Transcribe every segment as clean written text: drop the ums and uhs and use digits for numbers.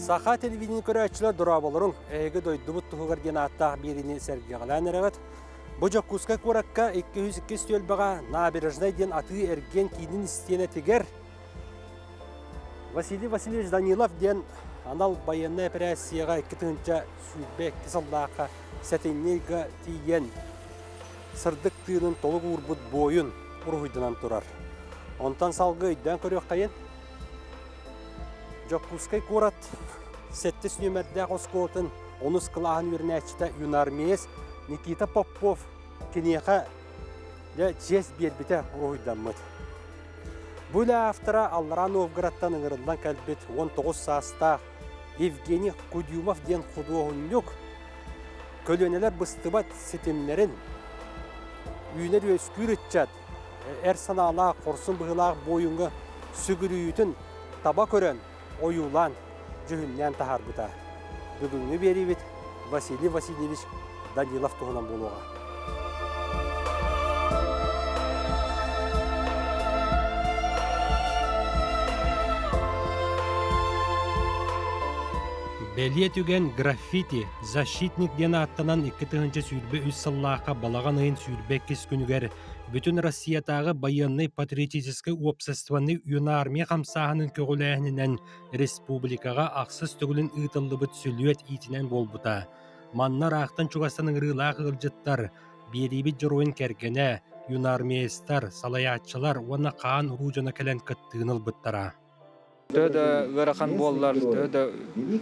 Саха телевидение көрөөччүлэр дорооболоруҥ! Эһиги дойдубут туһугар диэн ааттаах биэриини сэргэҕэлээн эрэҕит. Бу Дьокуускай куоракка 202 түөлбэҕэ Набережнай диэн атыы-эргиэн киинин истиэнэтигэр Василий Васильевич Данилов диэн анал байыаннай эпэрээссийэҕэ 2022 сыллаахха сэтинньи ыйга тиийэн сырдык тыынын толук уурбут буойун уруһуйданан турар. Онтон салгыы өйдөөн көрүөххэйин. Дьокуускай куорат сэттис нүөмэрдээх оскуолатын онус кылааһын үөрэнээччитэ юнармеец Никита Попов киниэхэ дьэ чиэс биэрбитэ уруһуйдаммыт. Бу үлэ автора Аллараа Новгородтан ыҥырыллан кэлбит 19 саастаах Евгений Кудюмов диэн худуоһунньук көлүөнэлэр быстыбат ситимнэрин үүнэр-үөскүүр ыччат эр санаалаах, хорсун быһыылаах буойуҥҥа сүгүрүйүүтүн таба көрөн, ойуулаан, дьүһүннээн таһаарбыта. Бүгүҥҥү биэриибит Василий Васильевич Данилов туһунан буолуоҕа. Бэлиэ түгэн граффити «Защитник» диэн ааттанан 2023 сыллаахха балаҕан ыйын 22 күнүгэр Бүтүн Россиятааҕы байыаннай-патриотическай уопсастыбаннай юнармия хамсааһынын көҕүлээһининэн республикаҕа ахсыс төгүлүн ыытыллыбыт сүлүөт иитинэн буолбута. Манна ыраахтан-чугастан ыҥырыылаах ыалдьыттар, биэриибит дьоруойун кэргэнэ, юнармеецтар, салайааччылар уонна хаан уруу дьоно кэлэн кыттыыны ылбыттара. Төһө да ыарахан буоллар, төһө да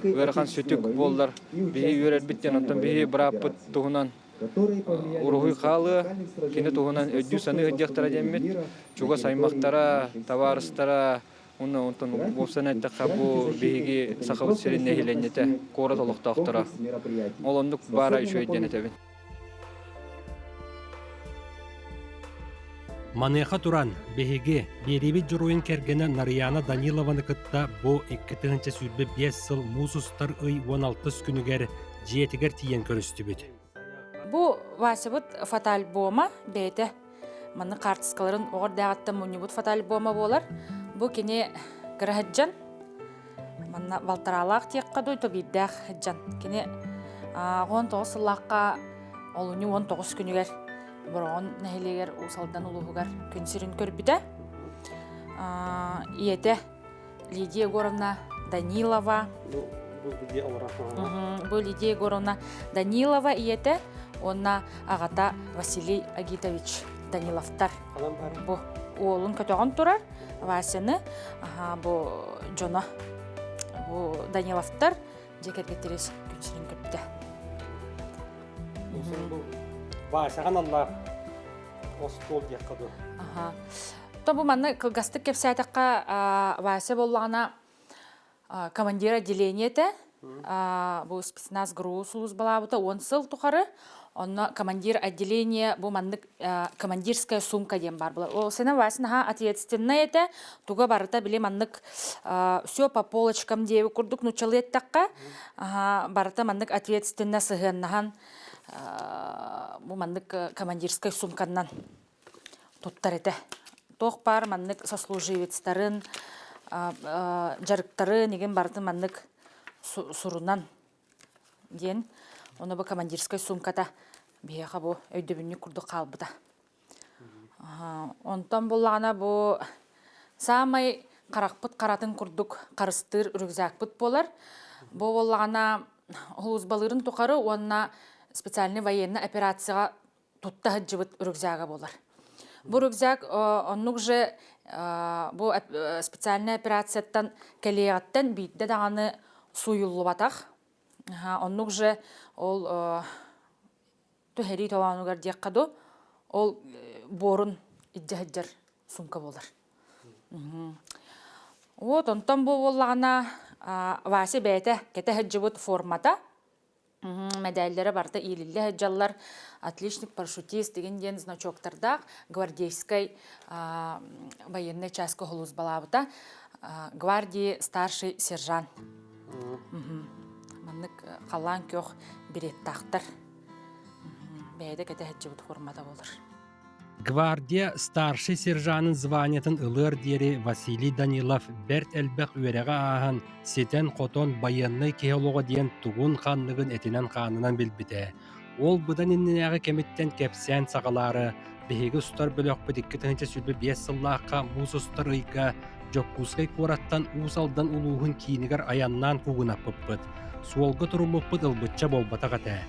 ыарахан сүтүк буоллар, биһи үөрэрбит диэн, оттон биһи бырааппыт туһунан уруһуй хаалыа, кини туһунан өйдүү-саныы сылдьыахтара диэммит, чугас аймахтара, табаарыстара, уонна онтон уопсайынан эттэххэ, бу биһиги Сахабыт сирин нэһилиэнньэтэ, куорат олохтоохторо. Ол оннук баара үчүгэй диэн этэбин. Маныаха туран, биһиги биэриибит дьоруойун кэргэнэ Нарыйаана Данилованы кытта бу 2025 сыл муус устар ый 16 күнүгэр дьиэтигэр тиийэн көрүстүбүт. Бу Васябыт фотоальбома бэйэтэ маннык хаартыскаларын оҕо эрдээҕиттэн мунньубут фотоальбома буолар. Бу кини кыра сылдьан Манна балтараалаах диэххэ дуу, тобиирдээх дьон. Кини 19 сыллаахха олунньу 19 күнүгэр Бороҕон нэһилиэгэр Уус Алдан улууһугар күн сирин көрбүтэ. Ийэтэ Лидия Егоровна Данилова. Бу Лидия Егоровна Данилова ийэтэ уонна аҕата Василий Агитович Даниловтар. Бу уолун көтөҕөн турар. Васяны бу дьоно бу Даниловтар дьиэ кэргэттэрэ күн сирин көрбүтэ. Васяҕа аналлаах остуол диэххэ дуу. То бу манна кылгастык кэпсээтэххэ Вася буоллаҕына командир отделение этэ. Бу спецназ ГРУ сулууспалаабыта 10 сыл тухары. Онно командир отделение бу маннык командирская сумка диэн баар буолар. Ол сена Вася наһаа ответственнай этэ. Туга барыта били маннык все по полочкам диэби курдук нуччалыы эттэххэ барыта маннык ответственно сыһыаннаһан бу маннык командирскай сумканнан туттар этэ. Туох баар маннык сослуживецтарын, дьарыктарын игин барытын маннык сурунан диэн ону бу командирскай суумката биһиэхэ бу өйдөбүнньүк курдук хаалбыта. Онтон буллаҕына бу саамай харахпыт харатын курдук харыстыыр рюкзакпыт буолар. Бу буоллаҕына улуусбалыырын тухары уонна специальный военный операцияҕа тутта сылдьыбыт рюкзага буолар. Бу рюкзак оннук же бу специальная операцияттан кэлиэҕиттэн биирдэ даҕаны сууйуллубатах. Оннук же ол түһэрии толоонугар диэххэ дуу, ол буорун илдьэ сылдьар сумка буолар. Вот онтон бу буоллаҕына Вася бэйэтэ кэтэ сылдьыбыт формата Мэдээллэрэ барыта иилиллэ сылдьаллар. Отличник парашютист деген диэн значоктардаах гвардейскай военный чааска сулууспалаабыта. Гвардии старший сержант. Маннык халлаан күөх береттаахтар. Бэйэтэ кэтэ сылдьыбыт формата буолар. Гвардия старшай сержанын званиетын ылыар диэри Василий Данилов бэрт элбэх үөрэҕи ааһан, ситэн-хотон байыаннай киһи олоҕо диэн тугун-ханныгын этинэн-хаанынан билбитэ. Ол быдан иннинээҕи кэмиттэн кэпсээн саҕалаары, биһиги устар бөлөхпүт 2025 сыллаахха муус устар ыйга Дьокуускай куораттан Уус Алдан улууһун киинигэр айаннаан куугунаппыппыт. Суолга туруммуппут ылбычча буолбатах этэ.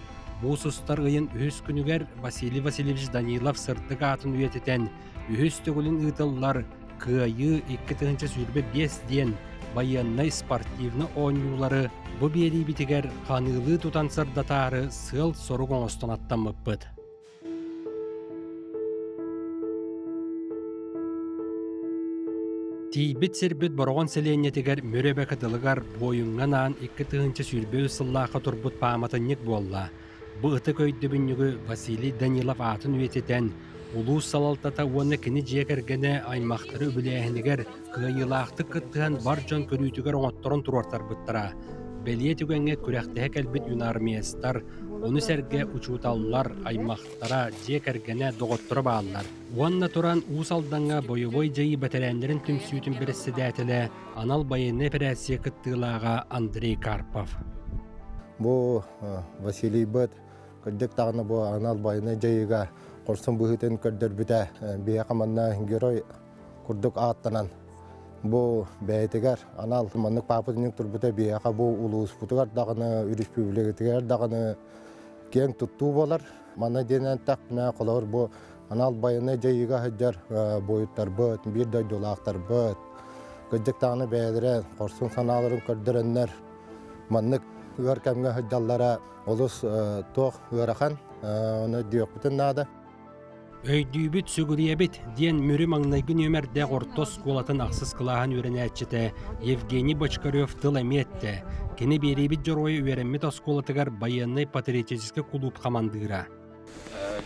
Муус устар ыйын үһүс күнүгэр Василий Васильевич Данилов сырдык аатын үйэтитэн, үһүс төгүлүн ыытыллар Кыайыы 2025 диэн байыаннай спортивнай оонньуулары бу биэриибитигэр ханыылыы тутан сырдатаары сыал-сорук оҥостон аттаммыппыт. Тиийбит сирбит Бороҕон сэлиэнньэтигэр Мүрү эбэ кытылыгар буойуҥҥа анаан 2023 сыллаахха турбут пааматынньык буолла. Бу ытык өйдөбүнньүгү Василий Данилов аатын үйэтитэн, улуус салалтата уонна кини дьиэ кэргэнэ аймахтары үбүлээһинигэр кыайыылаахтык кыттыһан бар дьон көрүүтүгэр оҥотторон туруортарбыттара. Бэлиэ түгэҥҥэ күрэхтэһэ кэлбит юнармеецтар, ону сэргэ учууталлар, аймахтара, дьиэ кэргэнэ, доҕотторо бааллар. Уонна туран Уус Алдаҥҥа бойобуой дьайыы бэтэрээннэрин түмсүүтүн бэрэссэдээтэлэ, анал байыаннай эпэрээссийэ кыттыылааҕа Андрей Карпов. Бу Василийбыт кырдьык даҕаны бу анал байыаннай дьайыыга хорсун быһыытын көрдөрбүтэ биһиэхэ манна герой курдук ааттанан бу бэйэтигэр анал маннык паапытынньык турбута биһиэхэ бу улууспутугар даҕаны өрөспүүбүлүкэтигэр даҕаны киэҥ туттуу буолар. Манна диэн эттэхпинэ, холобур бу анал байыаннай дьайыыга сылдьар буойуттарбыт, биир дойдулаахтарбыт кырдьык даҕаны бэйэлэрэ хорсун санааларын көрдөрөннөр маннык ыар кэмҥэ сылдьаллара олус туох ыарахан, ону өйдүөхпүтүн наада. Өйдүүбүт, сүгүрүйэбит, диэн Мүрү маҥнайгы нүөмэрдээх орто оскуолатын ахсыс кылааһын үөрэнээччитэ Евгений Бочкарев тыл эмиэ эттэ. Кини биэриибит дьоруойу үөрэммит оскуолатыгар байыаннай-патриотическай кулууп хамандыыра.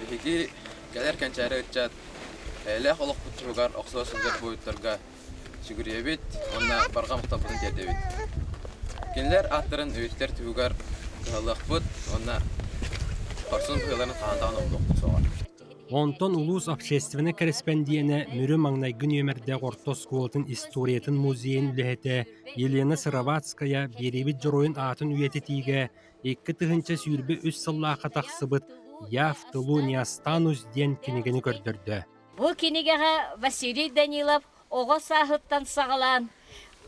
Биһиги кэлэр кэнчээри ыччат эйэлээх олохпут туһугар охсуһа сылдьар буойуттарга сүгүрүйэбит уонна барҕа махталбытын тиэрдэбит. Кинилэр ааттарын үйэтитэр туһугар кыһаллыахпыт уонна хорсун быһыыларын хаһан даҕаны умнуохпут суоҕа. Онтон улуус общественнай кэрэспэндиэнэ Мүрү маҥнайгы нүөмэрдээх орто оскуолатын историятын музейын үлэһитэ Елена Сыроватская биэриибит дьоруойун аатын үйэтитиигэ 2023 сыллаахха тахсыбыт «Я в тылу не останусь» диэн кинигэни көрдөрдө. Бу кинигэҕэ Василий Данилов оҕо сааһыттан саҕалаан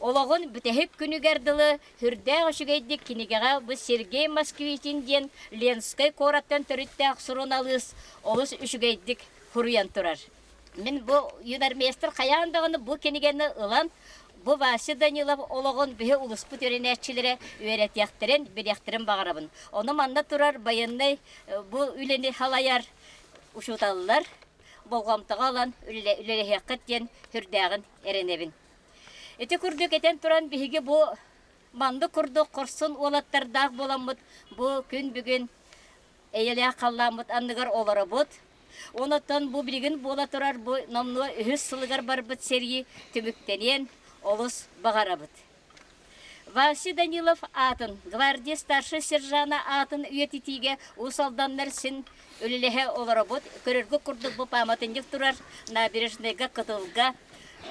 олоҕун бүтэһик күнүгэр дылы сүрдээх үчүгэйдик кинигэҕэ бу Сергей Москвитин диэн Ленскэй куораттан төрүттээх суруналыыс олус үчүгэйдик суруйан турар. Мин бу юнармейстар хайаан даҕаны бу кинигэни ылан бу Вася Данилов олоҕун биһи улуспут үөрэнээччилэрэ үөрэтиэхтэрин, билиэхтэрин баҕарабын. Ону манна турар байыаннай бу үлэни салайар учууталлар болҕомтоҕо ылан үлэлэһиэххит диэн сүрдээҕин эрэнэбин. Ити курдук этэн туран биһиги бу маннык курдук хорсун уолаттардаах буоламмыт бу күн бүгүн эйэлээх халлааммыт анныгар олоробут. Онон бу билигин буола турар бу номнуо үһүс сылыгар барбыт сэрии түмүктэниэн олус баҕарабыт. Вася Данилов аатын, гвардия старшай сержана аатын үйэтитиигэ Уус Алданнар син үлэлэһэ олоробут. Көрөргө курдук бу пааматынньык турар набережныйга кытылга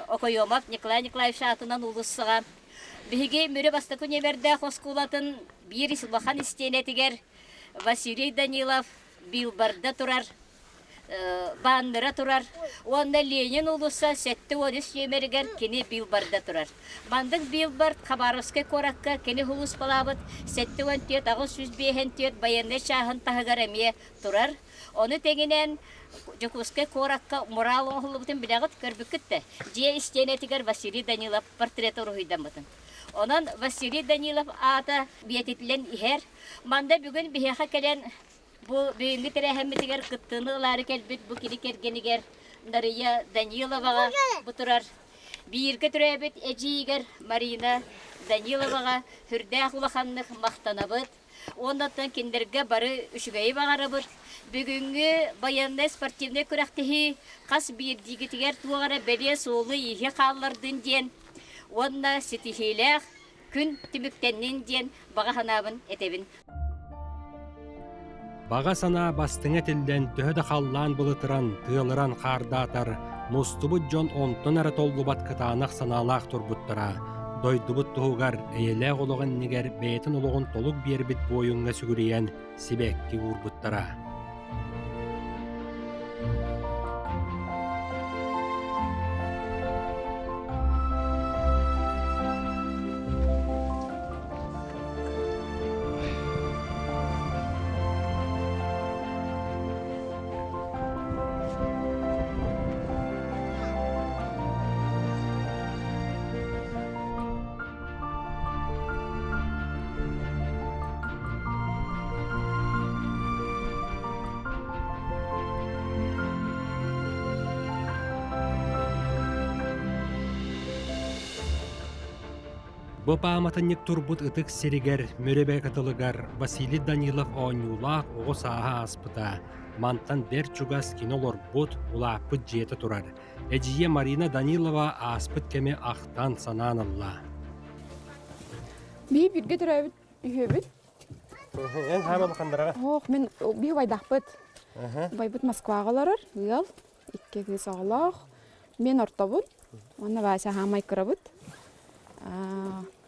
Окоемов Николай Николаевич аатынан уулуссаҕа. Биһиги Мүрү бастакы нүөмэрдээх оскуолатын биир улахан истиэнэтигэр Василий Данилов билборда турар бааннара турар уонна Ленин уулусса 73 нүөмэригэр кини билборда турар. Мандык билборд Хабаровскай куоракка кини сулууспалаабыт 74 854 байыаннай чааһын таһыгар эмиэ турар. Ону тэҥинэн Дьокуускай куоракка мурал оҥоһуллубутун билэҕит, көрбүккүт да? Дьиэ истиэнэтигэр Василий Данилов портрета уруһуйдаммытын. Онон Василий Данилов аата үйэтитиллэн иһэр. Манна бүгүн биһиэхэ кэлэн Бу бүгүҥҥү тэрээһиммитигэр кыттыыны ылаары кэлбит бу кини кэргэнигэр Нарыйа Даниловаҕа бу турар бииргэ төрөөбүт эдьиийигэр Марина Даниловаҕа сүрдээх улаханнык махтанабыт. Уонна кинилэргэ бары үчүгэйи баҕарабыт. Бүгүҥҥү байыаннай спортивнай күрэхтэһии хас биирдиигитигэр туох эрэ бэлиэ суолу-ииһи хааллардын диэн уонна ситиһиилээх күн түмүктэннин диэн баҕа санаабын этэбин. Баҕа санаа бастыҥа этиллэн, төһө да халлаан былытыран, тыалыран хаардаатар, мустубут дьон онтон эрэ толлубат кытаанах санаалаах турбуттара. Дойдубут туһугар, эйэлээх олох иннигэр бэйэтин олоҕун толук биэрбит буойуҥҥа сүгүрүйэн сибэкки уурбуттара. Бу пааматынньык турбут ытык сиригэр Мөрөбө кытылыгар Василий Данилов оонньуулаах оҕо сааһа ааспыта. Мантан бэрт чугас кини олорбут, улааппыт дьиэтэ турар. Эдьиийэ Марина Данилова ааспыт кэми ахтан санаан ылла. Биһи бииргэ төрөөбүт үһүөбүт. Эн хаама бахандараҕа? Ох, мин биһи убайдаахпыт. Убайбыт Москваҕа олорор, ыал, икки кыыс оҕолоох. Мен ортобун, уонна Вася хаамай кырабыт.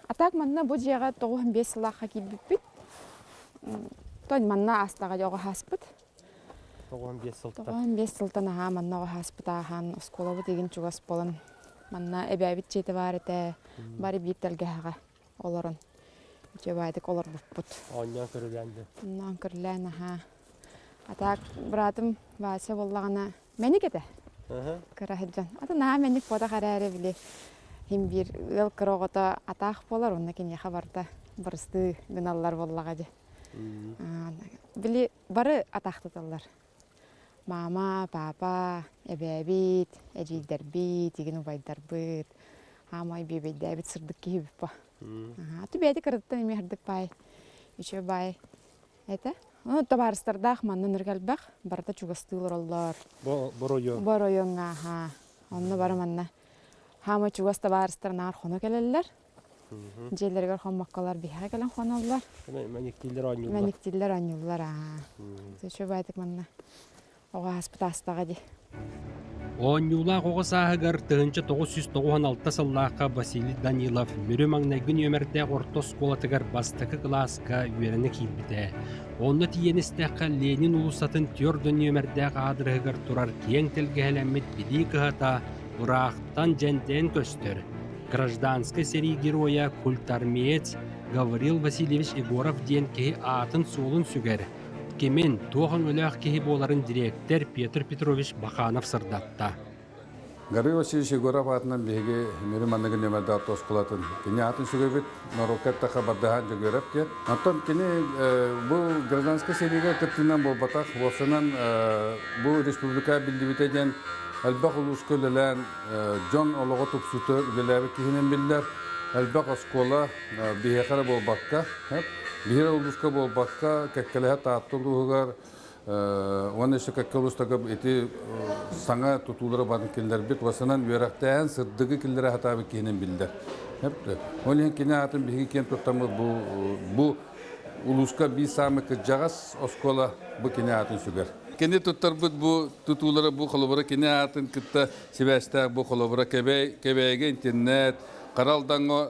А так манна бу дьиэҕэ 95 сылаахха киирбиппит. Тон манна аастаҕа дьоҕо хааспыт. 95 сылтан. 95 сылтан аһаа манна оҕо хааспыт ааһан оскуолабыт игин чугас буолан манна эбээбит дьиэтэ баар этэ. Бары биир тэлгэһэҕэ олорон үчүгэйдик олорбуппут. Оонньоон көрүлээн да. Онноон көрүлээн аһаа. А так братым Вася буоллаҕына мэник этэ. Кыра сылдьан. Ата наһаа мэник буотах эрээри били хим биир ыал кыра оҕото атаах буолар онно киниэхэ барыта барыстыы гыналлар буоллаҕа дии. Били бары атаахтаталлар. Мама, папа, эбээбит, эдьиийдэрбит, игин убайдарбыт, аамай биэбэйдээбит сырдык киһибит по. Аты бэйэтэ кыратыттан эмиэ сырдык баай, үчүгэй баай этэ. Ну, табаарыстардаах манна нырык элбэх, барыта чугастыы олороллор. Бу оройуон. Бу оройуоҥҥа, аха. Онно бары манна хаама чугас табаарыстар наар хоно кэлэллэр. Дьиэлэригэр хоммокколор биһиэхэ кэлэн хоноллор. Мэниктииллэр оонньууллар. Мэниктииллэр оонньууллар, аа. Үчүгэйдик манна оҕо ааспыт аастаҕа дии. Оонньуулаах оҕо сааһыгар 1996 сыллаахха Василий Данилов Мүрү маҥнайгы нүөмэрдээх орто оскуолатыгар бастакы кылааска үөрэнэ киирбитэ. Онно тиийэн истэххэ Ленин уулуссатын түөрт нүөмэрдээх аадырыһыгар турар киэҥ тэлгэһэлэммит билии кыһата ыраахтан дьэндэйэн көстөр. Гражданскай сэрии геройа, культармеец Гаврил Васильевич Егоров диэн киһи аатын-суолун сүгэр, кимин, туох өҥөлөөх киһи буоларын дириэктэр Петр Петрович Баханов сырдатта. Гаврил Васильевич Егоров аатынан биһиги Мүрү манныгы нүөмэрдээх оскуолатын кини аатын сүгэбит, норуокка эттэххэ Бардаһаан Дьөгүөрэп диэн. Оттон кини бу гражданскай сэриигэ кыттыынан буолбатах, уопсайынан бу республика биллибитэ диэн элбэх улууска үлэлээн дьон олоҕо тупсуута үлэлээбит киһинэн биллэр. Элбэх оскуола биһиэхэ эрэ буолбакка, биһиги улууска буолбакка, кэккэлэһэ Таатта улууһугар уонна өссө кэккэ улуустарга ити саҥа тутуулары барын киллэрбит, уосанан үөрэхтээн сырдыгы киллэрэ сатаабыт киһинэн биллэр. Ол иһин кини аатын биһиги киэн туттаммыт бу бу улууска биир саамай кырдьаҕас оскуола бу кини аатын сүгэр. Кини туттарбыт бу тутуулара бу холобура кини аатын кытта сибээстээх бу холобура Кэбэйгэ интернет, Хара Алдаҥҥа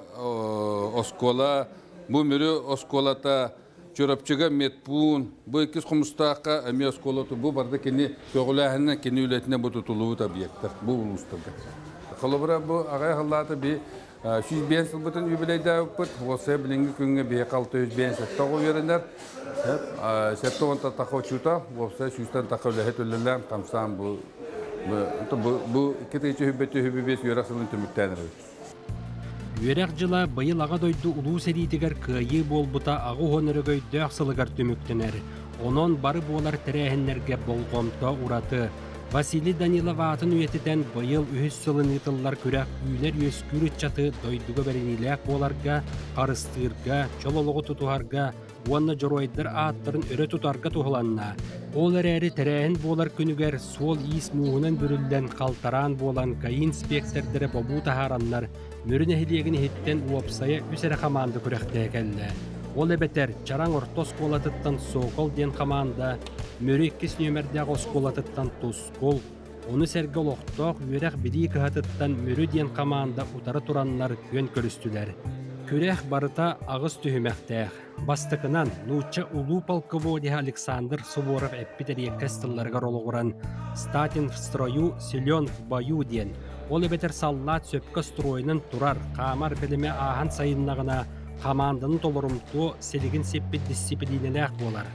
оскуола, бу Мүрү оскуолата, Чурапчыга медпуун, бу иккис Хомустаахха эмиэ оскуола бу барыта кини көҕүлээһининэн кини үлэтинэн бу тутуллубут объектар бу улуустарга. Холобура бу аҕай халлаата би 105 сылбытын юбилейдаабыппыт. Уопсайа билиҥҥи күҥҥэ биһиэхэ 657 оҕо үөрэнэр. 70 таха учуутал, уопсайа сүүстэн таха үлэһит үлэлээн, хамсаан бу бу 2025 үөрэх сылын түмүктээн эрэбит. Үөрэх дьыла быйыл Аҕа дойду Улуу сэриитигэр кыайыы буолбута 80 өрөгөйдөөх сылыгар түмүктэнэр. Онон бары буолар тэрээһиннэргэ болҕомто ураты. Василий Данилов аатын үйэтитэн быйыл үһүс сылын ыытыллар күрэх үүнэр-үөскүүр ыччаты дойдуга бэриниилээх буоларга, харыстыырга, чол олоҕу тутуһарга уонна дьоруойдар ааттарын өрө тутарга туһуланна. Ол эрээри тэрээһин буолар күнүгэр суол-иис мууһунан бүрүллэн халтараан буолан ГАИ инспиэктэрдэрэ бобуу таһаараннар, Мүрү нэһилиэгин иһиттэн уопсайа үс эрэ хамаанда күрэхтэһэ кэллэ. Ол эбэтэр Чараҥ орто оскуолатыттан Сокол диэн хамаанда, Мүрү иккис нүөмэрдээх оскуолатыттан Тускул, ону сэргэ олохтоох үөрэх-билии кыһатыттан Мүрү диэн хамаанда утары тураннар күөн көрүстүлэр. Күрэх барыта аҕыс түһүмэхтээх. Бастакынан, нуучча улуу полководеһа Александр Суворов эппит эриэккэс тылларыгар олоҕуран «Статин в строю, силен в бою» диэн, ол эбэтэр саллаат сөпкө стройунан турар, хаамар бэлэмэ ааһан сайыннаҕына, хамаанданы толорумтуо, силигин сиппит дьиссипилиинэлээх буолар.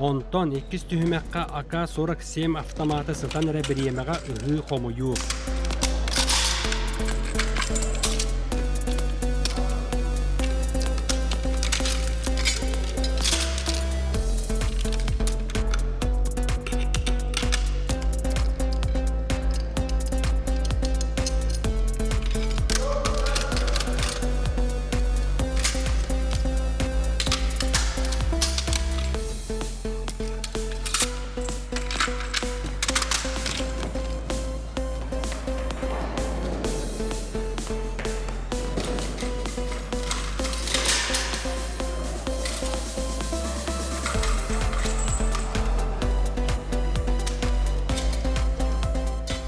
Онтон иккис түһүмэххэ АК-47 автоматы сытан эрэ бириэмэҕэ ыһыы-хомуйуу.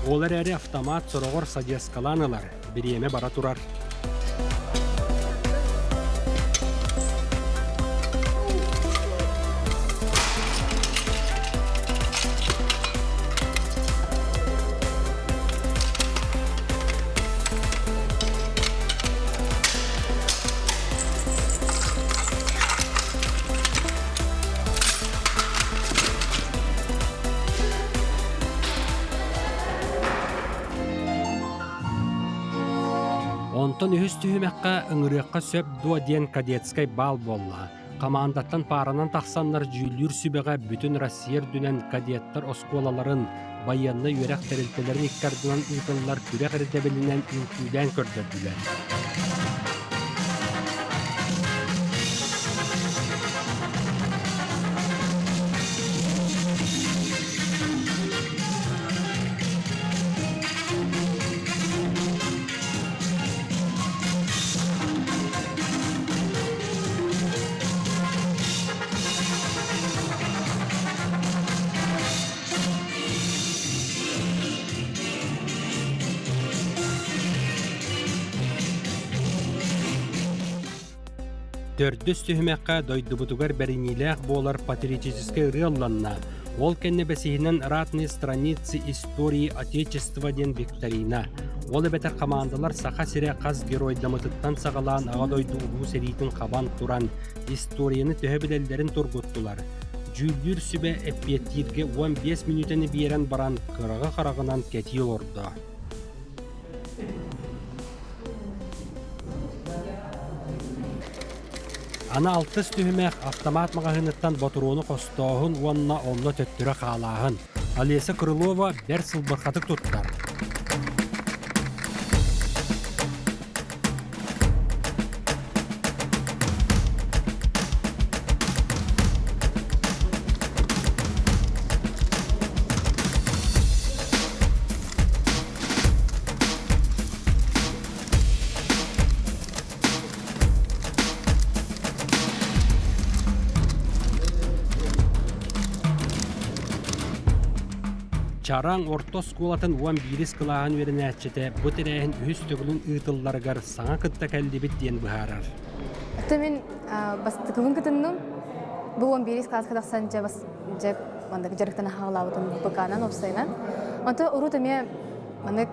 Ол эрээри автомат сороҕор садьыаскалаан ылар, бириэмэ бара турар. Онтон үһүс түһүмэххэ ыҥырыахха сөп дуо диэн кадетскай баал буолла. Хамаандаттан пааранан тахсаннар дьүүллүүр сүбэҕэ бүтүн Россия үрдүнэн кадеттар оскуолаларын, байыаннай үөрэх тэрилтэлэрин икки ардынан ыытыллар күрэх ирдэбилинэн үҥкүүлээн көрдөрдүлэр. Төрдүс түһүмэххэ дойдубутугар бэриниилээх буолар патриотическай ырыа ылланна. Ол кэннэ бэсиһинэн «Ратные страницы истории Отечества» диэн викторина. Ол эбэтэр хамаандалар Саха сирэ хас геройдамытыттан саҕалаан Аҕа дойду Улуу сэриитин хабан туран историяны төһө билэллэрин тургуттулар. Дьүүллүүр сүбэ эппиэттииргэ 15 мүнүүтэни биэрэн баран кыраҕы хараҕынан кэтии олордо. Аны алтыс түһүмэх автомат маҕаһыыныттан ботуруону хостооһун уонна онно төттөрү хаалааһын. Олеся Крылова бэрт сылбырхатык туттар. Чараҥ орто оскуолатын 11 кылааһын үөрэнээччитэ бу тэрээһин үһүс төгүлүн ыытылларыгар саҥа кытта кэллибит диэн быһаарар. Аты мин бастакыбын кытынным. Бу 11 кылааска тахсан дьэ дьэ маннык дьарыктана хаалаабытым ПК-нан уопсайынан. Онто урут эмиэ маннык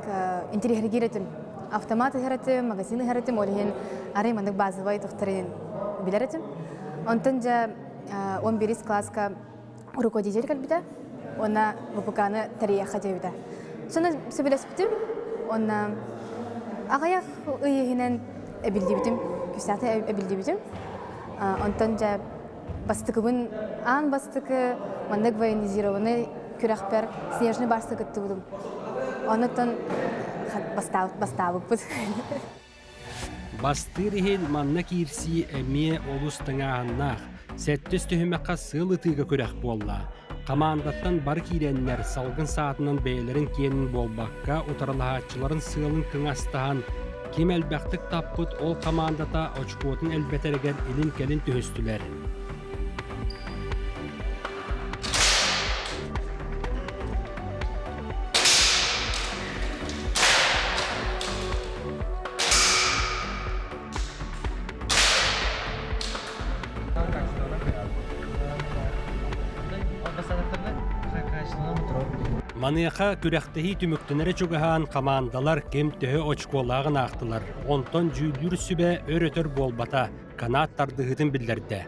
интириэһиргиир этим. Автомат ыһар этим, магазин ыһар этим, ол иһин арай маннык базовай тохторин билэр этим. Онтон дьэ 11 класска руководитель кэлбитэ уонна ВПК-ны тэрийиэххэ диэбитэ. Соны сөбүлэспитим уонна аҕыйах ый иһинэн эбиллибитим, күүстээхтик эбиллибитим. Онтон дьэ бастакыбын аан бастакы маннык военизированный күрэхпэр снежный барса кыттыбытым. Онуттан бастаабыппыт. Бастыыр иһин манна киирсии эмиэ олус тыҥааһыннаах. Сэттис түһүмэххэ сыал ытыыга күрэх буолла. Хамаандаттан бары киирэннэр салгын саатынан бэйэлэрин киэнин буолбакка, утарылаһааччыларын сыалын кыҥастаһан, ким элбэхтик таппыт ол хамаандата очкуотун элбэтэригэр илин-кэлин түһүстүлэр. Маныаха күрэхтэһии түмүктэнэрэ чугаһаан хамаандалар ким төһө очколааҕын аахтылар. Онтон дьүүллүүр сүбэ өр-өтөр буолбата, канаат тардыһыытын биллэрдэ.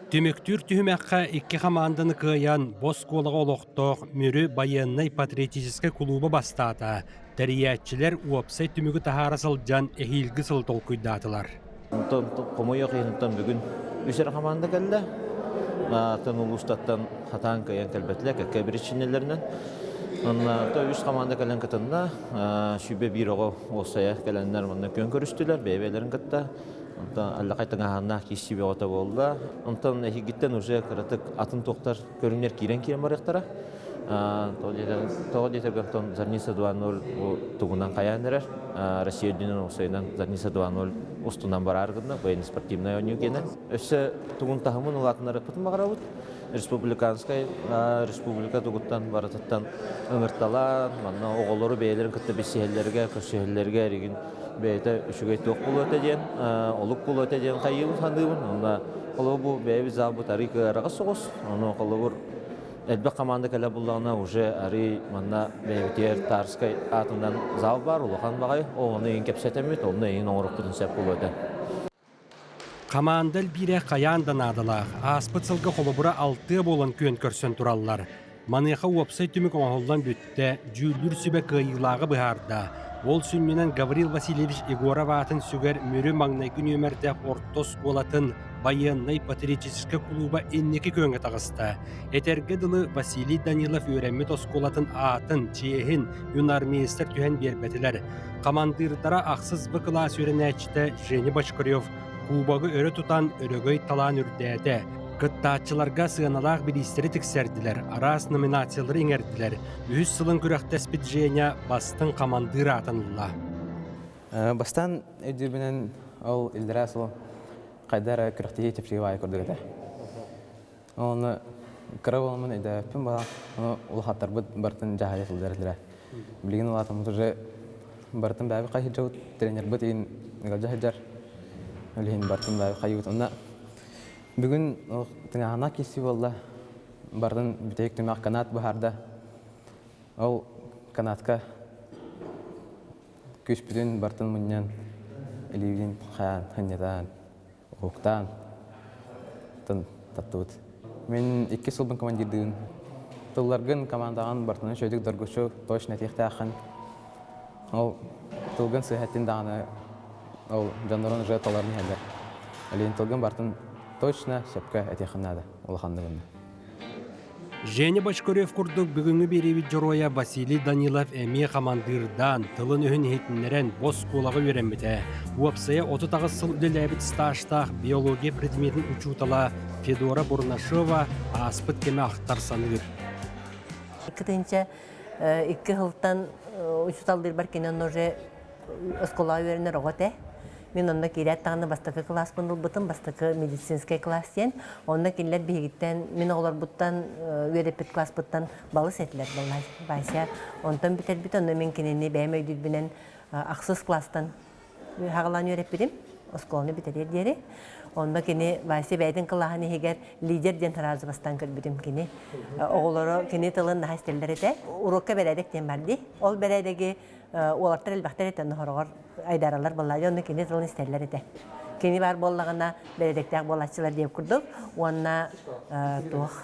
Түмүктүүр түһүмэххэ икки хамаанданы кыайан, бу оскуолаҕа олохтоох Мүрү байыаннай-патриотическай кулууба бастаата. Тэрийээччилэр уопсай түмүгү таһаара сылдьан эһиилги сылы толкуйдаатылар. Онтон хомойуох иһин бүгүн үс эрэ хамаанда кэллэ. Атын улуустартан хатаан кыайан кэлбэтилэр кэккэ биричиинэлэринэн. Онно үс хамаанда кэлэн кытынна. 101 оҕо уопсайа кэлэннэр манна күөн көрүстүлэр бэйэ-бэйэлэрин кытта. Онтон аллакай тыҥааһыннаах киирсии бөҕөтө буолла. Онтон эһигиттэн уже кыратык атын туохтар көрүҥнэр киирэн-киирэн барыахтара. Тоҕо диэтэргэ онтон Зарница 2.0 бу тугунан хайаан эрэр. Россия үрдүнэн уопсайынан Зарница 2.0 устунан бараар гынна военно-спортивнай оонньуу киэнэ. Өссө тугун таһымын улаатыннарыахпытын баҕарабыт. Республиканскай республика тугуттан барытыттан ыҥырталаан, манна оҕолору бэйэлэрин кытта билсиһэллэргэ, көрсүһэллэргэ эригин бэйэтэ үчүгэй туох буолуо этэ диэн, олук буолуо этэ диэн хайыыбын саныыбын. Онно холобур бу бэйэбит залбыт арый кыараҕас соҕус. Ону холобур элбэх команда кэлэ буллаҕына уже арый манна бэйэбитигэр Тарскай аатынан зал баар улахан баҕайы. Ону иһин кэпсэтэммит, онно иһин оҥорукпутун сөп буолуо этэ. Хамаанда элбиирэ хайаан да наадалаах. Ааспыт сылга холобура алтыа буолан күөн көрсөн тураллар. Маныаха уопсай түмүк оҥоһуллан бүттэ, дьүүллүүр сүбэ кыайыылааҕы быһаарда. Ол сүнньүнэн Гаврил Васильевич Егоров аатын сүгэр Мүрү маҥнайгы нүөмэрдээх орто оскуолатын байыаннай-патриотическай кулууба инники күөҥҥэ таҕыста. Этэргэ дылы Василий Данилов үөрэммит оскуолатын аатын, чиэһин юнармеецтар түһэн биэрбэтилэр. Хамандыырдара ахсыс В кылаас үөрэнээччитэ Женя Бочкарев кубогы өрө тутан өрөгөй талаан үрдээтэ. Кыттааччыларга сыаналаах бириистэри тиксэрдилэр, араас номинациялары иҥэрдилэр. Үһүс сылын күрэхтэспит Женя бастыҥ хамандыыр аатын ылла. Бастаан өйдүүрбүнэн ол иллэрээ сыл хайда эрэ күрэхтэһии чэпчэки баайы курдук этэ. Оны кыра буоламмын өйдөөбөппүн баҕа, ону улахаттарбыт барытын дьаһайа сылдьар этилэр. Билигин улаатаммыт уже барытын бэйэбит хайыһдьабыт, тренербит иһин ыалдьа сылдьар. Ол иһин барытын бэйэбит хайыыбыт. Онно бүгүн тыҥааһыннаах киирсии буолла. Барытын бүтэһик түмэх канат быһаарда. Ол канатка күүспүтүн барытын мунньан, илиибитин хаан, ханньатаан, уһуктаан таптыбыт. Мин икки сылбын командирдыыбын. Тылларгын, командаҕын барытынан үчүгэйдик доргуччу точно этиэхтээххин. Ол тылгын сыыһа эттин даҕаны ол дьоннорун уже толорон иһэллэр. Олень тылгын бартын точно сөпкө этиэххин наада улаханнык онно. Женя Бочкарев курдук бүгүҥҥү биэриибит дьоруойа Василий Данилов эмиэ хамандыырдаан, тылын-өһүн иһитиннэрэн оскуолаҕа үөрэммитэ. Уопсайа 38 сыл үлэлээбит стажтаах биология предметин учуутала Федора Бурнашова ааспыт кэми ахтар саныыр. Икки икки сылтан учууталлыырбар кини онно уже оскуолаҕа үөрэнэр оҕо этэ. Мин онно киирээт даҕаны бастакы кылааспын ылбытым, бастакы медицинскэй класс диэн. Онно кинилэр биһигиттэн, мин оҕолорбуттан, үөрэппит класспыттан балыс этилэр балай Вася. Онтон бүтэрбит, онно мин кинини бэйэм өйдүүрбүнэн ахсыс класстан хаҕалаан үөрэппитим, оскуоланы бүтэриэр диэри. Онно кини Вася бэйэтин кылааһын иһигэр лидер диэн сразу бастаан көрбүтүм кини. Оҕолоро кини тылын наһаа истэллэр этэ. Уруокка бэрээдэк диэн бар дии. Ол бэрээдэги уолаттар элбэхтэр этэ онно айдаралар буоллаа онно кини тылын истэллэр этэ. Кини баар буоллаҕына бэрээдэктээх буолааччылар диэн курдук. Уонна туох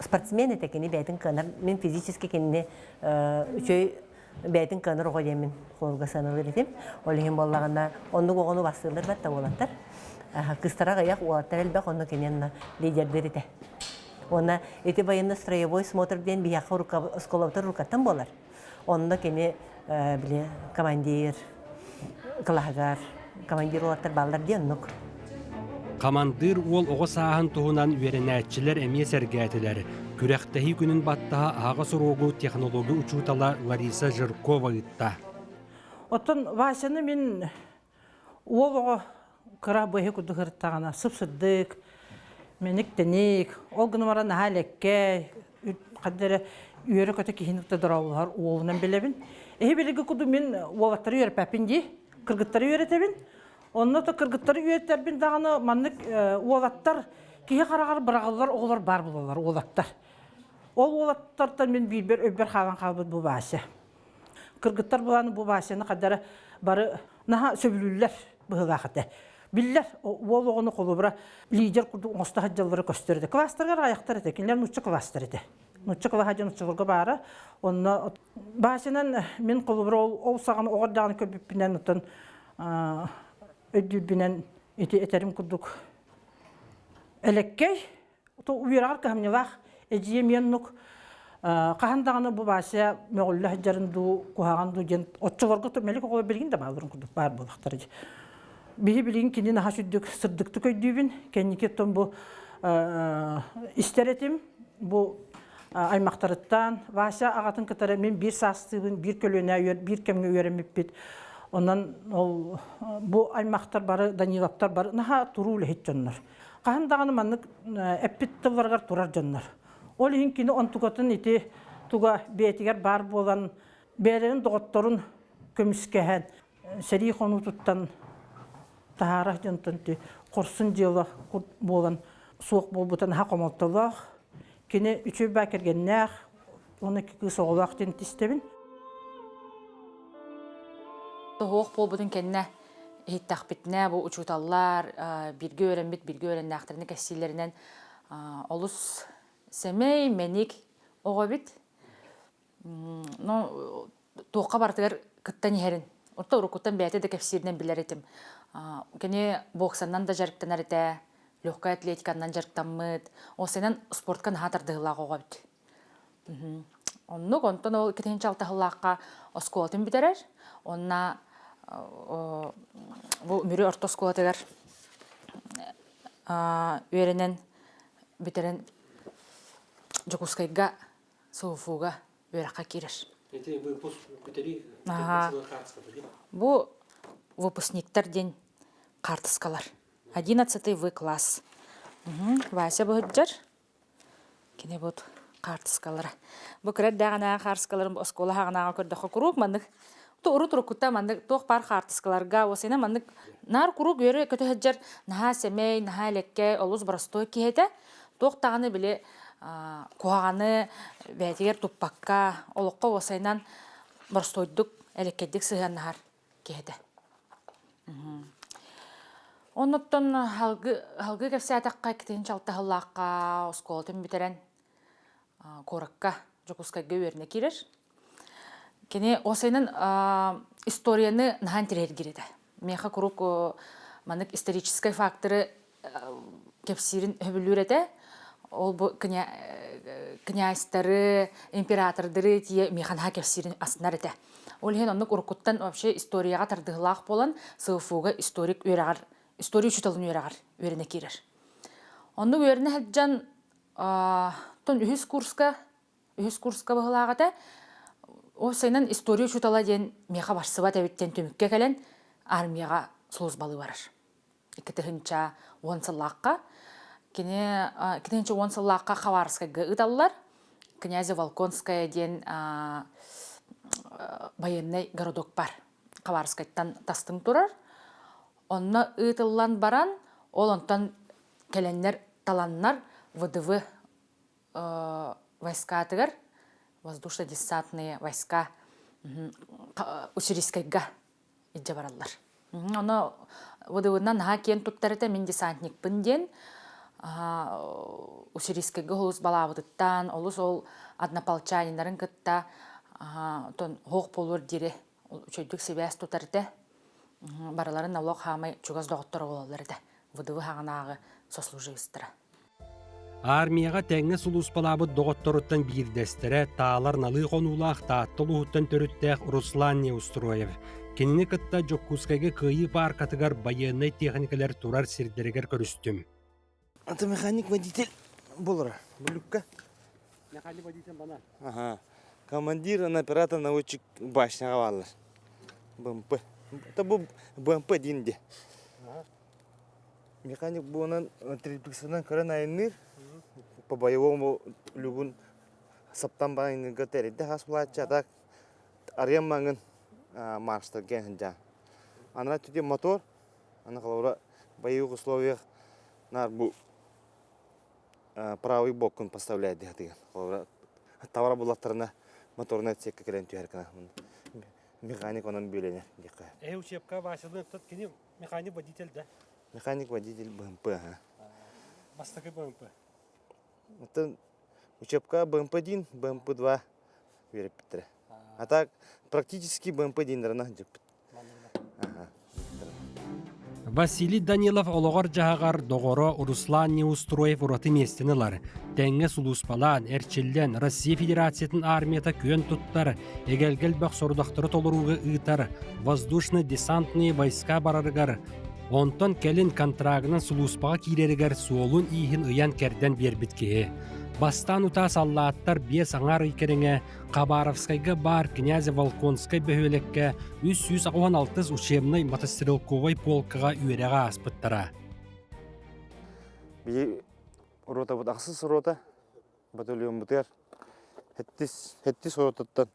спортсмен этэ кини бэйэтин кыанар мин физически кинини үчүгэй бэйэтин кыанар оҕо диэммин холга сыаналыыр этим. Ол иһин буоллаҕына оннук оҕону бастыыллар батта уолаттар. Кыыстара аҕыйах, уолаттар элбэх, онно кини онно лидердир этэ. Уонна ити военно-строевой смотр диэн биһиэхэ оскуолабытыгар рукаттан буолар. Онно кини били командир кылаһыгар командир уолаттар бааллар диэн оннук. Хамандыыр уол оҕо сааһын туһунан үөрэнээччилэр эмиэ сэргээтилэр. Күрэхтэһии күнүн баттаһа аһаҕас уруогу технология учуутала Лариса Жиркова ыытта. Оттон Васяны мин уол оҕо кыра быһы курдук ырыттаҕына сып-сырдык, мэник-тэник, ол гынан баран наһаа элэккэй, ханна эрэ үөрэ-көтө киһини кытта дорооболоһор уолунан билэбин. Эһи билиги курдук мин уолаттары үөрэппэппин дии, кыргыттары үөрэтэбин. Онно то кыргыттары үөрэтэрбин даҕаны маннык уолаттар киһи хараҕар быраҕыллар оҕолор баар буолаллар уолаттар. Ол уолаттартан мин биирбэр өйбөр хаалан хаалбыт бу Вася. Кыргыттар булан бу Васяны хадара бары наһаа сөбүлүүллэр быһыылаах этэ. Биллэр уол оҕону холобура лидер курдук оҥосто сылдьаллара көстөр этэ. Класстарыгар аҕыйахтар этэ, кинилэр нуучча класстар этэ. Нуучча кылааһа дьон оччолорго баара. Онно Васянан мин холобура ол, ол саҕана оҕо даҕаны көрбүппүнэн оттон өйдүүрбүнэн ити этэрим курдук элэккэй үөрэҕэр кыһамньылаах эдьиийим оннук хаһан даҕаны бу Вася мөҕүллэ сылдьарын дуу, куһаҕан дуу диэн оччолорго мэлик оҕолор билигин да баалларын курдук баар буоллахтара дии. Биһи билигин кини наһаа сүрдүк сырдыктык өйдүүбүн. Кэнники оттон бу истэр этим. Бу аймахтарыттан Вася аҕатын кытары мин биир саастыыбын, биир көлүөнэ биир кэмҥэ үөрэммиппит. Онон ол бу аймахтар бары Даниловтар бары наһаа туруу үлэһит дьоннор. Хаһан даҕаны маннык эппит тылларыгар турар дьоннор. Ол иһин кини онтукатын ити туга бэйэтигэр баар буолан бэйэлэрин доҕотторун көмүскэһэн сэрии хонуутуттан таһаара дьонтон хорсун дьыала буолан суох буолбута наһаа хомолтолоох. Кини үчүгэй баа кэргэннээх, уонна кыыс оҕолоох диэн истэбин. Тоһуох буолбутун кэннэ иһиттэхпитинэ бу учууталлар бииргэ үөрэммит, бииргэ үөрэннээхтэрин кэпсииллэринэн олус сэмэй, мэник оҕо эбит. Ну, туохха барытыгар кыттан иһэрин. Орто уруккуттан бэйэтэ да кэпсииринэн билэр этим. Кини боксанан да дьарыктанар этэ, легкай атлетиканан дьарыктаммыт. Ол сэнэн спортка наһаа тардыһыылаах оҕо эбит. Оннук, онтон ол иккитинчи алтаһыллаахха оскуолатын бүтэрэр. Онна бу Мүрү орто оскуолатыгар үөрэнэн бүтэрэн Дьокуускайга СУФУга үөрэххэ киирэр. Ити выпуск бүтэрии Бу выпускниктар диэн хаартыскалар. Одиннадцатый В класс. Вася быһыддьар. Кини бут хаартыскалара. Бу кыра эрдэҕинээҕи хаартыскаларын оскуола хаҕынааҕы көрдөххө куруук маннык урут уруккуттан маннык туох баар хаартыскаларга уосайна маннык наар куруук үөрэ көтө сылдьар наһаа сэмэй, наһаа элэккэй, олус боростуой киһи этэ. Туох даҕаны били куһаҕаны бэйэтигэр туппакка олоххо уосайынан боростуойдук, элэккэйдик сыһыаннаһар киһи этэ. Оннуттан салгыы кэпсээтэххэ, иккитинчи алтыһыллаахха оскуолатын бүтэрэн куоракка Дьокуускайга үөрэнэ киирэр. Кини осайынан историяны наһаа интэриэһиргиир этэ. Миэхэ куруук Маннык историческай факторы кэпсиирин сөбүлүүр этэ. Ол бу князьтары, императордары тиийэ миэхэ наһаа кэпсиирин астынар этэ. Ол иһин оннук уруккуттан вообще историяҕа тардыһыылаах буолан СФУ-га историк үөрэҕэр, история учууталын үөрэҕэр үөрэнэ киирэр. Оннук үөрэнэ сылдьан тон үһүс курска үһүс курска быһылаах этэ. Ол сайынан история учуутала диэн миэхэ барсыбат эбит диэн түмүккэ кэлэн армияҕа службалыы барар. 2010 сыллаахха кини 2010 сыллаахха Хабаровскайга ыыталлар. Князя Волконская диэн военный городок бар. Хабаровскайтан тастыҥ турар. Онно ыытыллан баран, ол онтон кэлэннэр таланнар ВДВ войскатыгар воздушно-десантные войска Уссурийскайга илдьэ бараллар. Ону ВДВ-нан наһаа киэн туттар этэ, мин десантникпын диэн Уссурийскайга олус балаабытыттан, олус ол однополчаниннарын кытта тон хоох буолуор диэри үчүгэйдик сибээс тутар этэ. Барыларын олох хаамай чугас доҕотторо буолаллар этэ. ВДВ хаҕынааҕы сослуживецтара. Армияҕа тэҥҥэ сулууспалаабыт доҕотторуттан биирдэстэрэ Таалар налыы хонуулаах Таатта улууһуттан төрүттээх Руслан Неустроев. Кинини кытта Дьокуускайга Кыайыы пааркатыгар байыаннай тиэхиньикэлэр турар сирдэригэр көрүстүм. Это механик-водитель буолара, Булюкка. Механик-водитель бана. Ага. Командир, оператор, наводчик башняға бааллар. БМП. Это бу БМП диин де. Механик буонан триплекстанан көрөн айанныыр. По боевому люгун саптан баран тэрийдэ хас булааччы, а так арыйан маҥын марштарга сылдьаан. Анара түтү мотор, аны холобура боевых условиях нар бу правый боккун поставляет диһатыган. Холобура товар булаттарына моторный отсекка кэлэн түһэр гына. Механик онон бүлэнэр диэххэ. Э учебка Васяны кини Механик-водитель да? Механик-водитель БМП, ага. Бастакы БМП? Оттон учебка БМП-1, БМП-2 үөрэппиттэрэ. А так практически БМП-1 сылдьыппыт. Василий Данилов олоҕор-дьаһаҕар доҕоро Руслан Неустроев ураты миэстэни ылар. Тэҥҥэ сулууспалаан, эрчиллэн, Россия Федерациятын армията күөн туттар, эгэлгэ элбэх сорудахтары толорууга ыытар воздушно-десантные войска барарыгар, онтон кэлин контрагынан сулууспаҕа киирэригэр суолун-ииһин ыйан-кэрдэн биэрбит киһи. Бастаан утаа саллааттар биэс аҥаар ый кэриҥэ Хабаровскайга баар Князь Волконскай бөһүөлэккэ 386 учебнай мотострелковай полкаҕа үөрэҕи ааспыттара. Биһи ротабыт ахсыс рота батальоммутугар хэттис хэттис ротаттан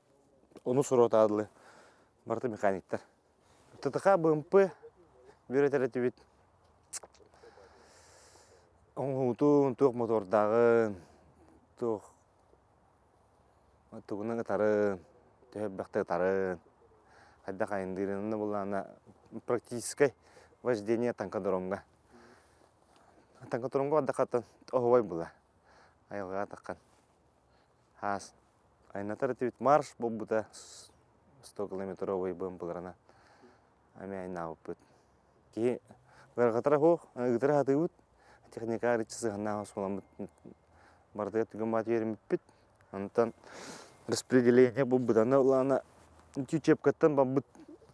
онус рота адлы барыта механиктар. ТТХ БМП үөрэтэр этибит. Оҥоһуутун, туох мотордааҕын, туох тугунан ытарын, төһө элбэхтэ ытарын, хайдах айанныырын онно буоллаҕына практическай вождение танкодромҥа. Танкодромҥа бардаххыттан оһуобай буолар. Айылҕаҕа таххан. Хаас айаннатар этибит марш буолбута 100 километровый быампыларына эмиэ айаннаабыппыт. Киһи ыарахатара суох, ыытара сатыыбыт. Техника арыччы сыһаннаах оскуоламмыт барытыгар түгэн баат үөрэммиппит. Онтон распределение булбутаны улаана учебкаттан барбыт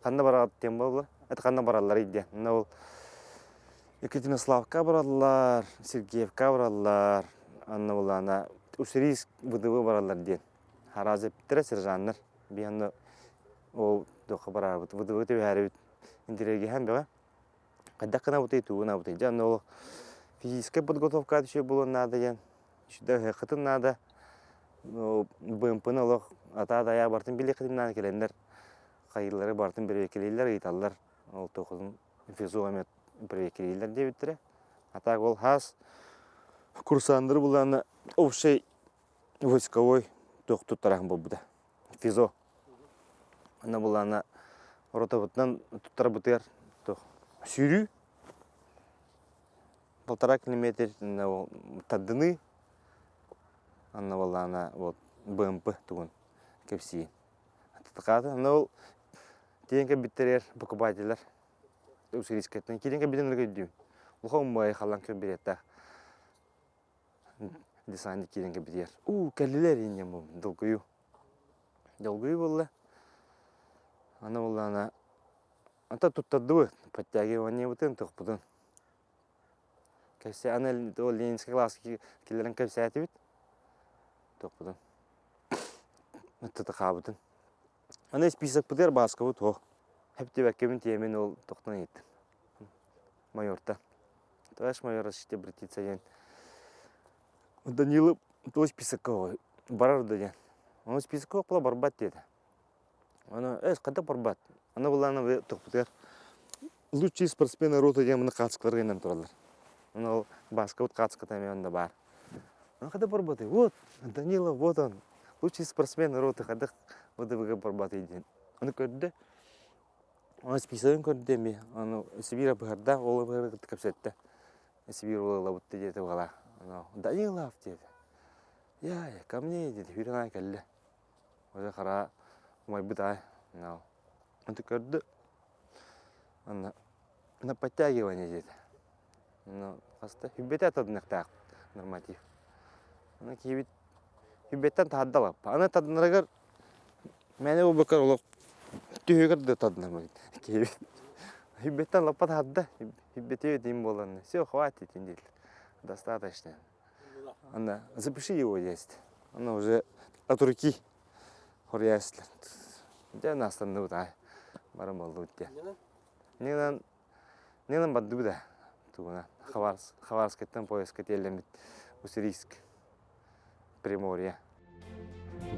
ханна бараҕыт диэн буолла. Это ханна бараллар диэн. Онно ол Екатеринославка бараллар, Сергеевка бараллар, анна булаана Уссурийск ВДВ бараллар диэн. Харааз эппиттэрэ сержаннар. Биһанна ол туохха бараабыт, ВДВ түбэһээрибит интириэһиргэһэн бөҕө. Хайдах гынабытый, тугу гынабытый? Дьэ, онно ол физическэй подготовка үчүгэй буолуон наада диэн, үчүгэй ыһыаххытын наада. БМП-ны олох атаа-дайаа барытын билиэххитин наада кэлэннэр хайыылары барытын бэрэбиэркэлииллэр, ыйыталлар. Ол туохутун физуомет бэрэбиэркэлииллэр диэбиттэрэ. А так ол хаас курсаннары булаана общий войсковой туох туттараһын буолбута. Физо. Аны булаана ротабытынан туттарбытыгар туох сүүрүү полтора километр тардыныы анна буоллаана вот БМП тугун кэпсии. Аны ол тиийэн кэлбиттэригэр покупателлэр. Уссурийскайтан киирэн кэлбитин өйдүүм. Улахан уммай халлан кэлбириэттээх десантник киирэн кэлбитигэр уу кэллилэр инньэ долгуйуу. Долгуйуу буолла. Аны буоллаҕына ата туттардыбыт подтягиваниебытын тохпутун. Кэпсэ аны ол Ленинскэй класска киллэрэн кэпсээтибит. Тохпутун. Аттата хаабытын. Аны списокпытыгар Бааскабыт суох. Хэптибэккэбин тиэмин ол тохтон ыйыттым. Майорта. Товарищ майор, разрешите обратиться диэн. Данилов то списокка барар да диэн. Ону списокка була барбат диэтэ. Аны эс хата барбат. Аны булааны тохпутугар лучший спортсмен рота диэн маны хаацкалар гынан тураллар. Аны ол Бааскабыт хаацката эмиэ онно баар. Аны хата барбатый? Вот, Данилов, вот он, лучший спортсмен роты, хадах ВДВГ барбатый диэн. Аны көрдө. Аны списогын көрдө эмиэ. Аны Сибиир быһарда, ол быһары кытта кэпсэттэ. Сибиир ылабытты диэтэ буолаа. Аны Данилов диэтэ. Я, ко мне диэтэ, хүрэн аай кэллэ. Уже хара умайбыт аай. Аны көрдө. Аны на подтягивание диэтэ. Ну, хаста хүббэтэ тадыныктаах норматив. Аны киһибит хүббэттэн таһырда лаппа. Аны тадынарыгар мээнэ буолбакка олох түһүгэр да тадынар киһибит. Хүббэттэн лаппа таһырда. Хүббэтиэ этим буолан. Все, хватит диир. Достаточно. Ана запиши его есть. Она уже от руки хоруйаастылар. Дьэ настанныбыт аай. Баран буоллубут диэн. Нинан Нинан бардыбыт ээ тугунан Хабаровскайтан поездка тиэллэммит Уссурийск Приморье.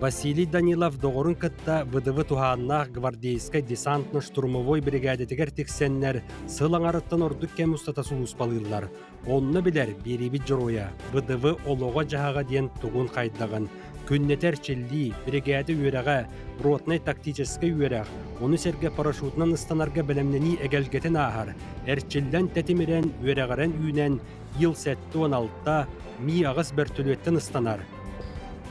Василий Данилов доҕорун кытта ВДВ туһааннаах гвардейскай десантно-штурмовой биригээдэтигэр тиксэннэр сыл аҥарыттан ордук кэм устата сулууспалыыллар. Онно билэр биэриибит дьоруойа ВДВ олоҕо-дьаһаҕа диэн тугун-хайдаҕын, күннэтэ эрчиллии, биригээдэ үөрэҕэ, ротнай тактическай үөрэх, ону сэргэ парашютунан ыстанарга бэлэмнэнии эгэлгэтин ааһар, эрчиллэн тэтимирэн, үөрэҕирэн үүнэн, Ил-76, Ми-8 бөртөлүөттэн ыстанар.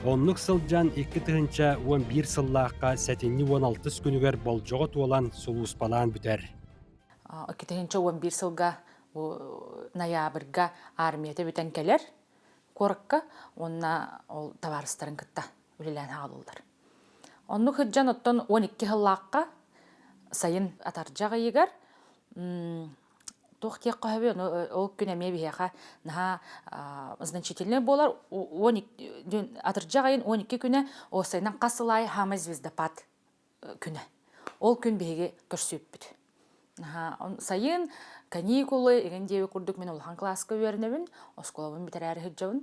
Оннук сылдьан 2011 сыллаахха сэтинньи 16 күнүгэр болдьоҕо туолан сулууспалаан бүтэр. 2011 сылга ноябрьга армията бүтэн кэлэр куоракка уонна ол табаарыстарын кытта үлэлээн хаалыллар. Оннук сылдьан оттон 12 сыллаахха сайын атырдьах ыйыгар туох диэххэ сөбүй ол күн эмиэ биһиэхэ наһаа значительный буолар атырдьах ыйын 12 күнэ уопсайынан хас сыл аайы хаамай звездопад күнэ. Ол күн биһиги көрсүөппүт. Сайын каникулы игин диэби курдук мин улахан кылааска үөрэнэбин, оскуолабын бүтэрээри сылдьабын.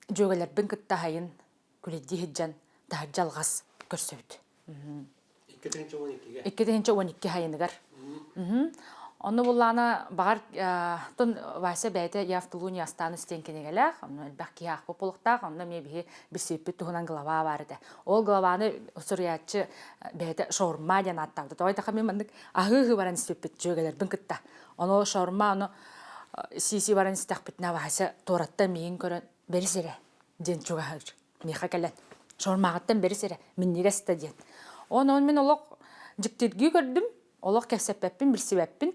Дьүөгэлэрбин кытта сайын күлэйдии сылдьан таһырдьа алҕас көрсөбүт. 2012-ге? 2012 сайыныгар. Онно буллаана баҕар тон Вася бэйэтэ Я в тылу не останусь диэн кинигэлээх, онно элбэх киһи аахпыт буолуохтаах, онно эмиэ биһи билсибиппит туһунан глава баар этэ. Ол главаны суруйааччы бэйэтэ шаурма диэн ааттаабыта. Тоҕо диэтэххэ мин маннык аһыы-аһыы баран испиппит дьүөгэлэрбин кытта. Ону шаурма ону сии-сии баран истэхпитинэ Вася туораттан миигин көрөн бэрис эрэ диэн чугаһыыр. Миэхэ кэлэн шаурмаҕыттан бэрис эрэ минньигэс да диэн. Онон мин олох дьиктиргии көрдүм олох кэпсэппэппин, билсибэппин.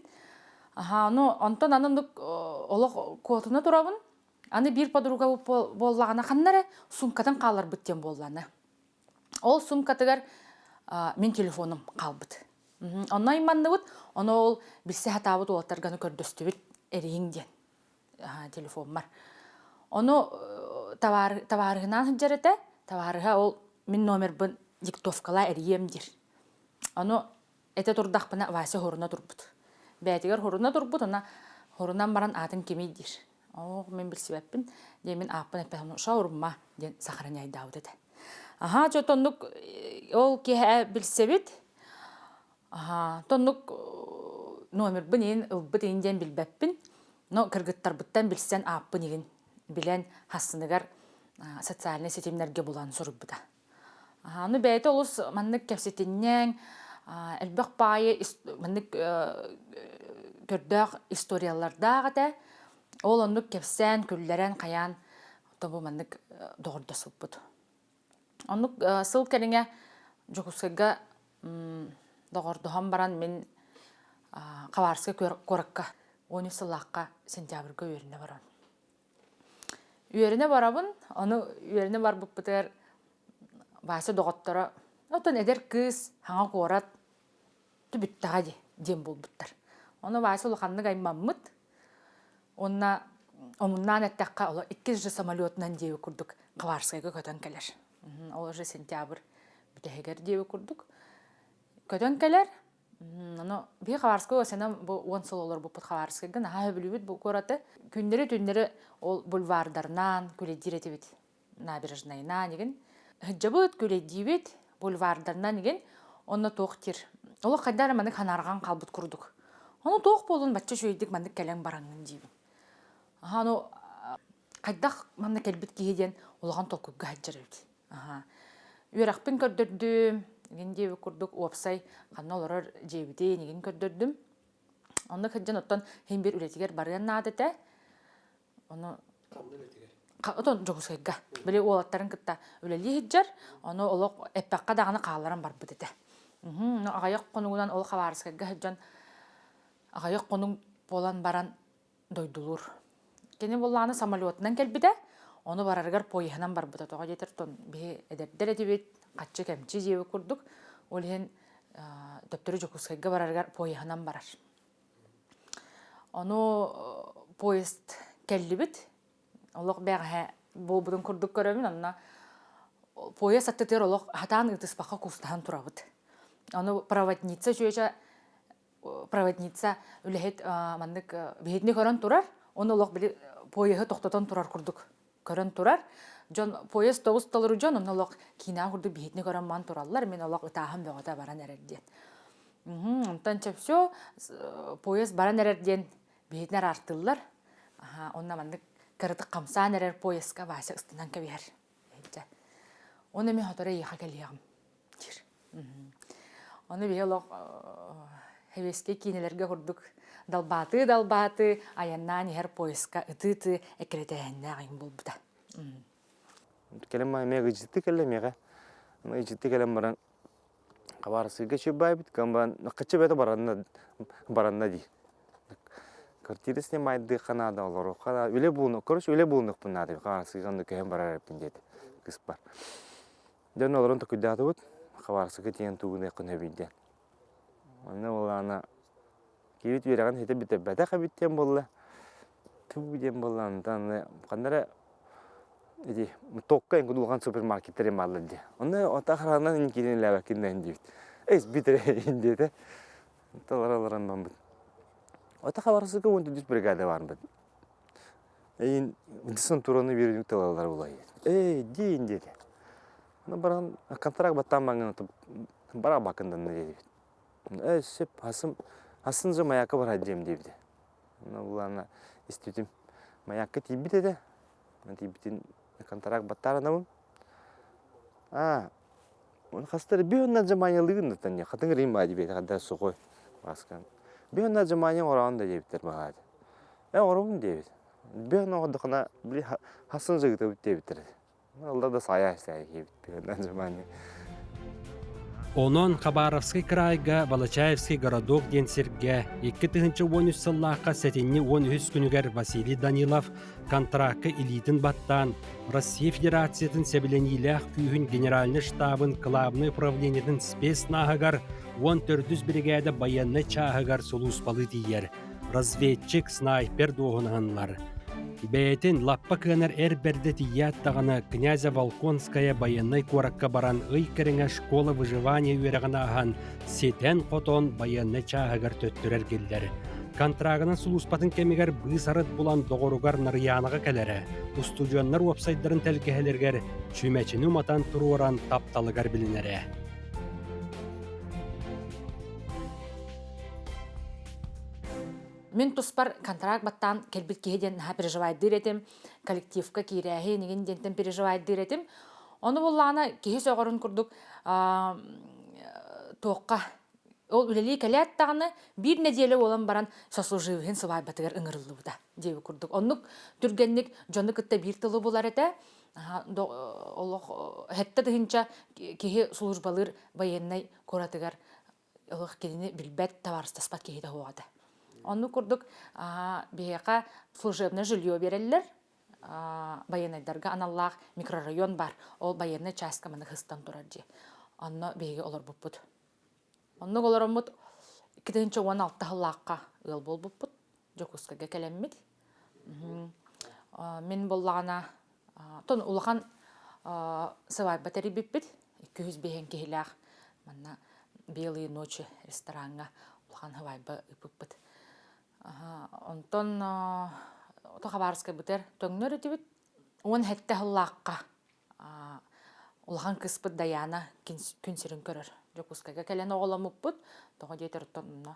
Аха, ону онтон аны оннук олох куотуна турабын. Аны биир подруга буоллаҕына ханна эрэ суумкатын хаалларбыт диэн буоллаҕына. Ол суумкатыгар мин телефоным хаалбыт. Онно айманныбыт, ону ол билсэ сатаабыт уолаттарганы көрдөстүбүт эрийиҥ диэн телефоммар. Ону табаарыһынаан сылдьар этэ. Табаарыһа ол мин номербын диктовкалаа эрийиэм диир. Ону этэ турдахпына Вася хоруна турбут. Бэйэтигэр хоруна турбут, уонна хорунан баран аатын кимий диир. Оо, мин билсибэппин, диэн мин ааппын эппэт, шаурма диэн сохраняйдаабыт этэ. Аһаа, чё тоннук ол киэһэ билсэбит. Аһаа, тоннук номербын иин ылбыт иин диэн билбэппин. Но кыргыттарбыттан билсэн ааппын игин билэн хассыныгар социальнай ситимнэргэ булан суруйбута. Аны бэйэтэ олус маннык кэпсэтинньэҥ, элбэх баайы маннык көрдөөх историялардаах этэ. Ол оннук кэпсээн, күллэрэн, хайаан тобу маннык доҕордоспуппут. Оннук сыл кэриҥэ Дьокуускайга доҕордоһон баран мин Хабаровскай куоракка 13 сыллаахха сентябрьга үөрэнэ барабын. Үөрэнэ барабын, ону үөрэнэ барбыппытыгар Вася доҕотторо, оттон эдэр кыыс хаҥа куорат түбүттэҕэ дии диэн буолбуттар. Ону Вася улаханнык аймаммыт уонна омуннаан эттэххэ, оло иккис же самолетунан диэбит курдук Хабаровскайга көтөн кэлэр. Ол уже сентябрь бүтэһигэр диэбит курдук көтөн кэлэр. Ону биһи Хабаровскай осенам бу 10 сыл олорбуппут Хабаровскайга наһаа сөбүлүүбүт бу куораты. Күннэри-түннэри ол бульвардарынан күлэйдиир этибит. Набережнайынан игин. Сылдьабыт, күлэйдиибит, бульвардарынан игин. Онно туох диир. Олох хайда эрэ маннык ханаарҕан хаалбыт курдук. Ону туох буолун бачча үчүгэйдик маннык кэлэн бараҥҥын диибин. Аха ону хайдах манна кэлбит киһи диэн улахан толкуйга сылдьар эбит. Аха. Үөрэхпин көрдөрдүм, игин диэбит курдук уопсай ханна олорор дьиэбитин игин көрдөрдүм. Онно сылдьан оттон син биир үлэтигэр барыан наада этэ. Ону Отон Дьокуускайга. Били уолаттарын кытта үлэлии сылдьар. Ону олох эппэххэ даҕаны хаалларан барбыт этэ. Аҕыйах хонугунан ол Хабаровскайга сылдьан аҕыйах хонук буолан баран дойдулуур. Кини буоллаҕына самолетунан кэлбитэ, ону барарыгар поеһынан барбыта. Тоҕо диэтэр тон биһи эдэрдэр этибит, хаччы кэмчи диэбит курдук. Ол иһин төптөрү Дьокуускайга барарыгар поеһынан барар. Ону поезд кэллибит. Олох бэҕэһээ буолбутун курдук көрөбүн. Онно поезд аттытыгар олох хатаан ыытыспакка куустаһан турабыт. Ону проводница чүөчэ проводница үлэһит маннык биһитини көрөн турар, оны олох били поеһы тохтотон турар курдук көрөн турар. Дьон поезд тоҕус толору дьон онно олох киинэҕэ курдук биһитини көрөн ман тураллар, мин олох ытааһын бөҕөтө баран эрэр диэн. Онтон чэ все поезд баран эрэр диэн биһитини араартыыллар. Онно маннык кыратык хамсаан эрэр поездка Вася ыстынан кэбиһэр. Оны мен хоторо эйиэхэ кэлиэҕим диир. Ону биһи олох хэбиэскэй киинэлэргэ курдук далбаатыы-далбаатыы айаннаан иһэр поездка ытыы-ытыы эккирэтээһиннээх иҥ буолбута. Кэлэн эмиэ ыдьытты кэллэ эмиэҕэ. Ыдьытты кэлэн баран хабаарсыйга чүббаайбыт кэлэн баран кыччы бэйэтэ баранна баранна дии. Квартира снимайдыахха наада олоруохха наада үлэ булуну короче үлэ булунуохпун наада хабаарсыйга онно көһөн барар эбиппин диэтэ кыыспар. Дьон олорон токуйдаатыбыт, хабаарсыка тиийэн туугунуоххун сөбүй диэн. Онно буоллаҕына киһибит үөрэҕин ситэ бүтэрбэтэх эбит диэн буолла. Туу диэн буолла онтон аны ханна эрэ ити токка эн улахан супермаркеттар бааллар дии. Онно ото охрананан киирэн илээбэккин да диэбит. Эс бүтэрэ диэтэ. Толору олорон барбыт. Ото хабарсыка уон төрдүс бригада барбыт. Эйин десантураны биэрдик тылалар булай. Эй, диин диэтэ. Аны баран контракт баттаан баҥын бара бакынданна диэбит. Э, сөп, асын асын же маякка барар диэм диэбитэ. Аны булана истибитим. Маякка тиийбит этэ. Тиийбитин контракт баттааранабын. А, он хастар биһонна жамаанялыгын да хатыҥ рим баа диэбит хадда сухой маскан. Биһонна жамааньа ороон да диэбиттэр маҕаат. Э оробун диэбит. Биһон оҕордохуна били хасын жыгытабыт диэбиттэр. Алла да сая сая диэбит биһонна жамааньа. Онон Хабаровскай кыраайга Волочаевский городок диэн сиргэ 2013 сыллаахха сэтинньи 13 күнүгэр Василий Данилов контракка илиитин баттаан, Россия Федерациятын сэбилэниилээх күүһүн Генеральнай штабын кылаабынай управлениетын спецнаһыгар 14 биригээдэ байыаннай чааһыгар сулууспалыы тиийэр. Разведчик, снайпер дуоһунаһыннар. Бэйэтин лаппа кыанар эр бэрдэ тиийээт даҕаны князя Волконская байыаннай куоракка баран ый кэриҥэ школа выживания үөрэҕин ааһан ситэн-хотон байыаннай чааһыгар төттөрү эргиллэр. Контрагынан сулууспатын кэмигэр быыс-арыт булан доҕоругар Нарыйаанаҕа кэлэрэ, устудьуоннар уопсайдарын тэлгэһэлэригэр чүмэчини уматан туруоран тапталыгар билинэрэ. Мин туспар контракт баттаан кэлбит киһи диэн наһаа переживайдыыр этим, коллективка киирээһин игин диэнтэн переживайдыыр этим. Ону буллаҕына киһи сөҕөрүн курдук туохха ол үлэлии кэлээт даҕаны биир нэдиэлэ буолан баран сослуживыһын сыбаайбатыгар ыҥырыллыбыта диэбит курдук. Оннук түргэнник дьону кытта биир тылы булар этэ. Олох 7 тыһыынча киһи службалыыр военнай куоратыгар. Олох кинини билбэт, табаарыстаспат киһитэ суох этэ. Оннук курдук биһиэхэ служебное жилье биэрэллэр, байыаннайдарга аналлаах микрорайон бар. Ол байыаннай чааска маны хыстан турар дьиэ. Онно биһиги олорбуппут. Оннук олороммут 2016 сыллаахха ыал буолбуппут. Дьокуускайга кэлэммит. Мин буоллаҕына тон улахан сыбаайба тэрийбиппит. 205 киһилээх манна Белые ночи рестораҥҥа улахан сыбаайба ыыппыппыт. Онтон Хабаровскайбытыгар төҥнөр этибит. 17 сыллаахха улахан кыыспыт Даяна күн сирин көрөр. Дьокуускайга кэлэн оҕоломмуппут. Тоҕо диэтэр онно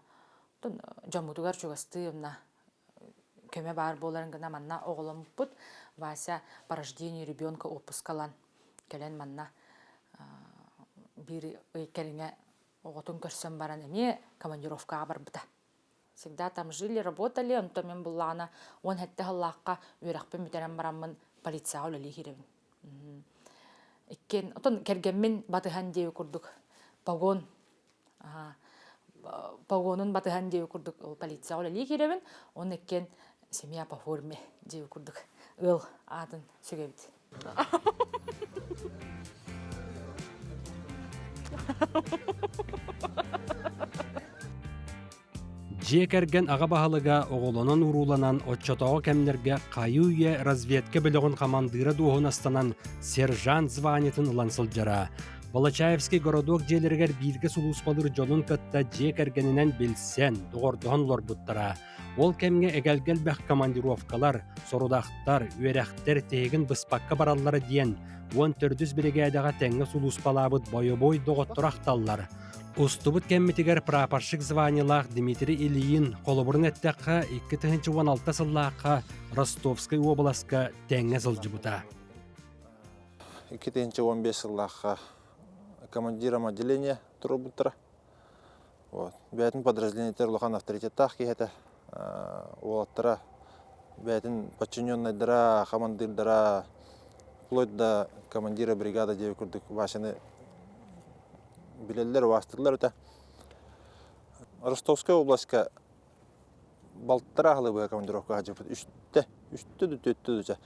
дьоммутугар чугастыы онно көмө баар буоларын гына манна оҕоломмуппут. Вася по рождению ребенка отпускалан кэлэн манна биир ый кэриҥэ оҕотун көрсөн баран эмиэ командировкаҕа барбыта. Всегда там жили, работали, онтон мин буллаҕына 17 сыллаахха үөрэхпин бүтэрэн бараммын полицияҕа үлэлии киирэбин. Иккиэн, отон кэргэммин батыһан диэби курдук погон погонун батыһан диэби курдук ол полицияҕа үлэлии киирэбин, он иккиэн семья по форме диэби курдук ыал аатын сүгэбит. Дьиэ кэргэн аҕа баһылыга оҕолонон-урууланан оччотооҕу кэмнэргэ хайыы-үйэ разведка бөлөҕүн хамандыыра дуоһунастанан сержант званиетын ылан сылдьара. Волочаевский городок дьиэлэригэр бииргэ сулууспалыыр дьонун кытта дьиэ кэргэнинэн билсэн, доҕордоһон олорбуттара. Ол кэмҥэ эгэлгэ элбэх командировкалар, сорудахтар, үөрэхтэр тиһигин быспакка бараллара диэн 14-үс биригээдэҕэ тэҥҥэ сулууспалаабыт бойобуой доҕотторо ахталлар. Устубут кэммитигэр прапорщик званиелаах Дмитрий Ильин холобурун эттэххэ, 2016 сыллаахха Ростовскай уобаласка тэҥҥэ сылдьыбыта. 2015 сыллаахха командиром отделения туруорбуттара. Вот. Бэйэтин подразделениетыгар улахан авторитеттаах киһи этэ. Уолаттара бэйэтин подчиненнайдара, хамандыырдара, вплоть до командира бригада диэби курдук Васяны билэллэр, убаастыыллар этэ. Ростовскай областка балтараа сылы быһа командировка сылдьыбыт. Үстэ, үстэ да түөртэ да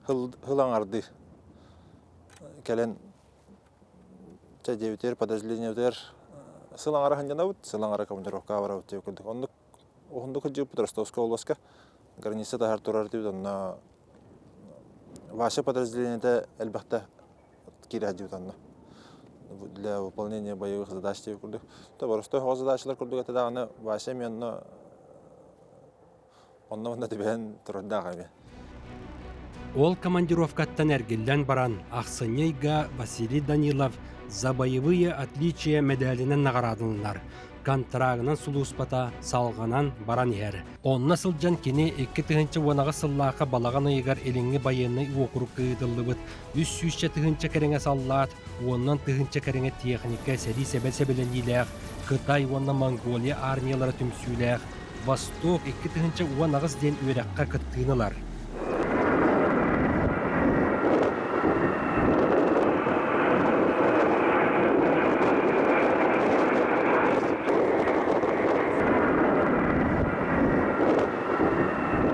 хыл аҥардыы кэлэн Чэ диэбитигэр подразделениебытыгар сыл аҥара сынньанабыт, сыл аҥара командировкаҕа барабыт диэбит курдук. Оннук уһуннук сылдьыбыппыт Ростовскай областка. Граница таһар турар этибит, онно Вася подразделениета элбэхтэ киирэ сылдьыбыт онно. Для выполнения боевых задач диэбит курдук. То боростой оҕо задачалар курдук этэ даҕаны Вася эмиэ онно Онно-онно түбэһэн турардаах эбит. Ол командировкаттан эргиллэн баран, ахсынньы ыйга Василий Данилов «За боевые отличия» мэдээлинэн наҕараадаланар, контрагынан сулууспата салҕанан баран иһэр. Онно сылдьан кини 2018 сыллаахха балаҕан ыйыгар Илиҥҥи байыаннай уокурукка ыытыллыбыт 300 тыһыынча кэриҥэ саллаат, уонунан тыһыынча кэриҥэ техника, сэрии сэбэ сэбилэниилээх Кытай уонна Монголия армиялара түмсүүлээх Восток 2018 диэн үөрэххэ кыттыыны ылар.